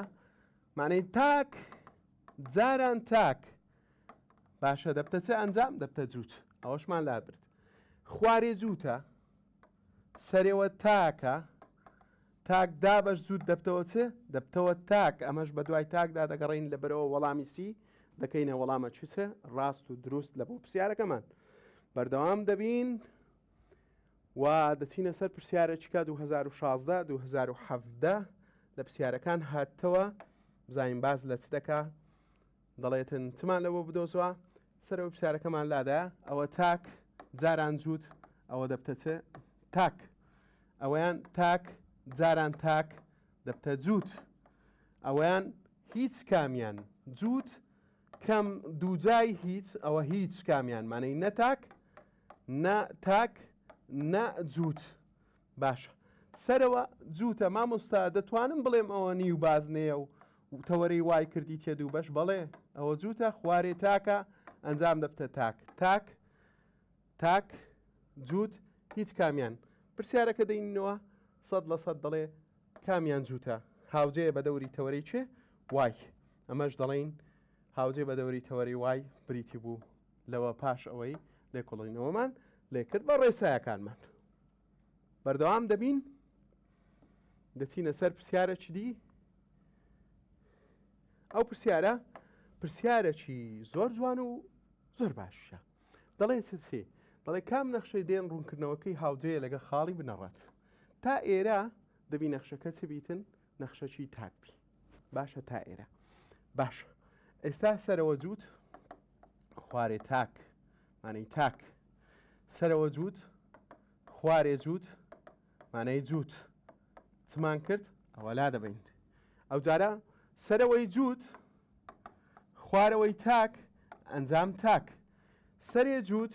معنی تاک جاران تاک باشە دەبتە چ ئەنجام دەبتە جووت ئەوەشمان لابرد خوارێ جووتە سەرەوە تاکە تاک دابەش جووت دەبتەوە چ؟ دەبتەوە تاک، ئەمەش بە دوای تاکدا دەگەڕێین لەبەرئەوە وەڵامی سی دەکەینە وەڵامە چ چ ڕاست و دروست لە بۆ پرسیارەکەمان. بەردەوام دەبین و دەچینە سەر پرسیارێکیکە 2016 2017 لە پرسیارەکان هاتەوە بزانین باس لە چ دەکا دەڵێتن چمان لەوە بدۆزەوە سەرەوە پرسیارەکەمان لادا ئەوە تاک جاران جووت ئەوە دەبتە چ تاک ئەوەیان تاک جاران تاک دەبتە جووت ئەوەیان هیچ کامیان جووت کەم دووجای هیچ ئەوە هیچ کامیان مانەی نە تاک نە تاک نە جووت باشە سەرەوە جووتە مامۆستا دەتوانم بڵێم ئەوە نیو بازنەیە و تەوەرەی وای کردی تێ دوو بەش بەڵێ ئەوە جووتە خوارێ تاکە ئەنجام دەبتە تاک تاک تاک جووت هیچ کامیان پرسیارەکە دەینەوە سەد لە سەد دەڵێ کامیان جووتە هاوجێیە بە دەوری تەوەرەی چێ وای ئەمەش دەڵێین هاوجێ بە دەوری تەوەرەی وای بریتی بوو لەوە پاش ئەوەی لێکۆڵینەوەمان لێکرد بە ڕێسایەکانمان بەردەوام دەبین دەچینە سەر پرسیارێکی دی ئەو پرسیارە پرسیارێکی زۆر جوان و زۆر باشە دەڵێ چ چی؟ دەڵێ کام نەخشەی دێن ڕوونکردنەوەکەی هاوجێیە لەگەڵ خاڵی بنەڕەت؟ تا ئێرە دەبی نەخشەکە چ بیتن؟ نەخشەکی تاک بی. باشە تا ئێرە. باشە. ئێستا سەرەوە جووت خوارێ تاک مانەی تاک سەرەوە جووت خوارێ جووت مانای جووت چمان کرد ئەوە لا دەبین ئەو جارە سەرەوەی جووت خوارەوەی تاک ئەنجام تاک سەرێ جووت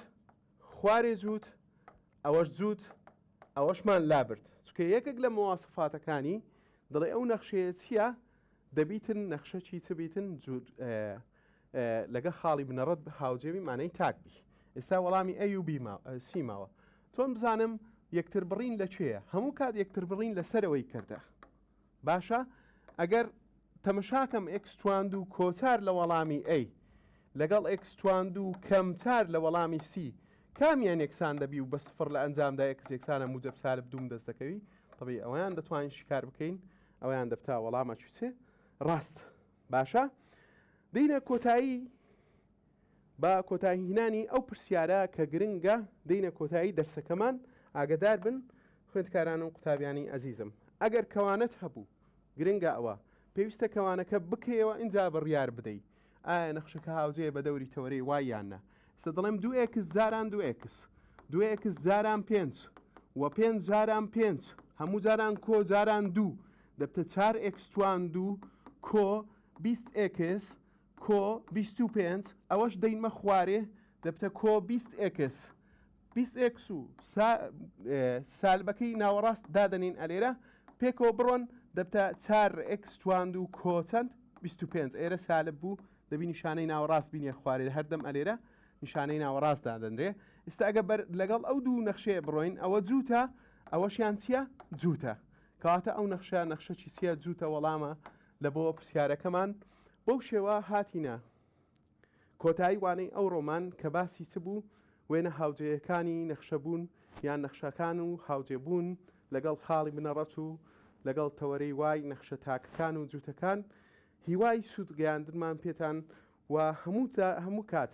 خوارێ جووت ئەوەش جووت ئەوەشمان لابرد چکە یەکێک لە موواسفاتەکانی دەڵێ ئەو نەخشەیە چییە دەبیتن نەخشەکی چ بیتن جووت لەگە خاڵی بنەڕەت هاوجێوی مانای تاک بی ئێستا وەڵامی ئەی و سی ماوە چۆن بزانم یەکتر بڕین لە کوێیە هەموو کات یەکتر بڕین لە سەرەوەی کردە باشە ئەگەر تەمەشاکەم ئێکس توان دوو کۆ چار لە وەڵامی A لەگەڵ ئێکس توان دوو کەم چار لە وەڵامی C کامیان یەکسان دەبی و بە سفر لە ئەنجامدا ئێکس یەکسانە موجەب سالب دووم دەست دەکەوی تەبی ئەویان دەتوانین شیکار بکەین ئەویان دەبتا وەڵامە چێ ڕاست باشە دینە کۆتایی بە کۆتایی هینانی ئەو پرسیارە کە گرنگە دێینە کۆتایی دەرسەکەمان ئاگەدار بن خوێندکاران و قوتابیانی ئەزیزم ئەگەر کەوانەت هەبوو گرنگە ئەوە پێویستە کەوانەکە بکەیەوە ئینجا بڕیار بدەی ئایا نەخشەکە هاوجێیە بە دەوری تەوەرەی وای یان نا ئێستا دەڵێم دوو ئێکس جاران دوو ئێکس دوو ئێکس جاران پێنج و پێنج جاران پێنج هەموو جاران کۆ جاران دوو دەبتە چار ئێکس توان دوو کۆ 20 ئێکس کۆ 25 ئەوەش دەینمە خوارێ دەبتە کۆ 20 ئێکس 20 ئێکس و سالبەکەی ناوەڕاست دادەنین ئەلێرە پێکەوە بڕۆن دەبتە چار ئێکس تواند و کۆ چەند 25 ئێرە سالب بوو دەبی نیشانەی ناوەڕاست بینێ خوارێ هەردەم ئەلێرە نیشانەی ناوەڕاست دادەنرێ ئێستا ئەگە بەر لەگەڵ ئەو دوو نەخشەیە بڕۆین ئەوە جووتە. ئەوەشیان چییە؟ جووتە. کەواتە ئەو نەخشە نەخشەکی چییە؟ جووتە وەڵامە لە بۆ پرسیارەکەمان. بەو شێوە هاتینە کۆتایی وانەی ئەوڕۆمان کە باسی چ بوو؟ وێنە هاوجێیەکانی نەخشەبوون یان نەخشەکان و هاوجێبوون لەگەڵ خاڵی بنەڕەت و لەگەڵ تەوەرەی وای نەخشە تاکەکان و جووتەکان. هیوای سوود گەیاندنمان پێتان و هەموو کات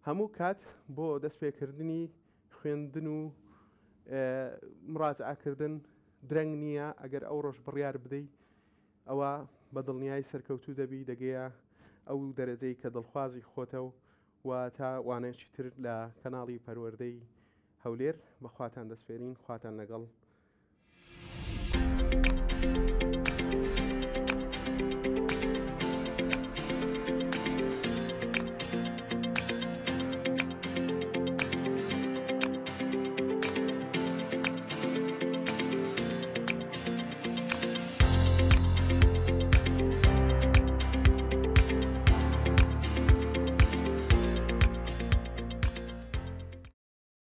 هەموو کات بۆ دەستپێکردنی خوێندن و مڕاجعەکردن درەنگ نییە، ئەگەر ئەوڕۆش بڕیار بدەی ئەوا بە دڵنیایی سەرکەوتوو دەبی، دەگەیە ئەو دەرەجەی کە دڵخوازی خۆتە و تا وانەیەکی تر لە کەناڵی پەروەردەی هەولێر بە خواتان دەسپێرین، خواتان لەگەڵ.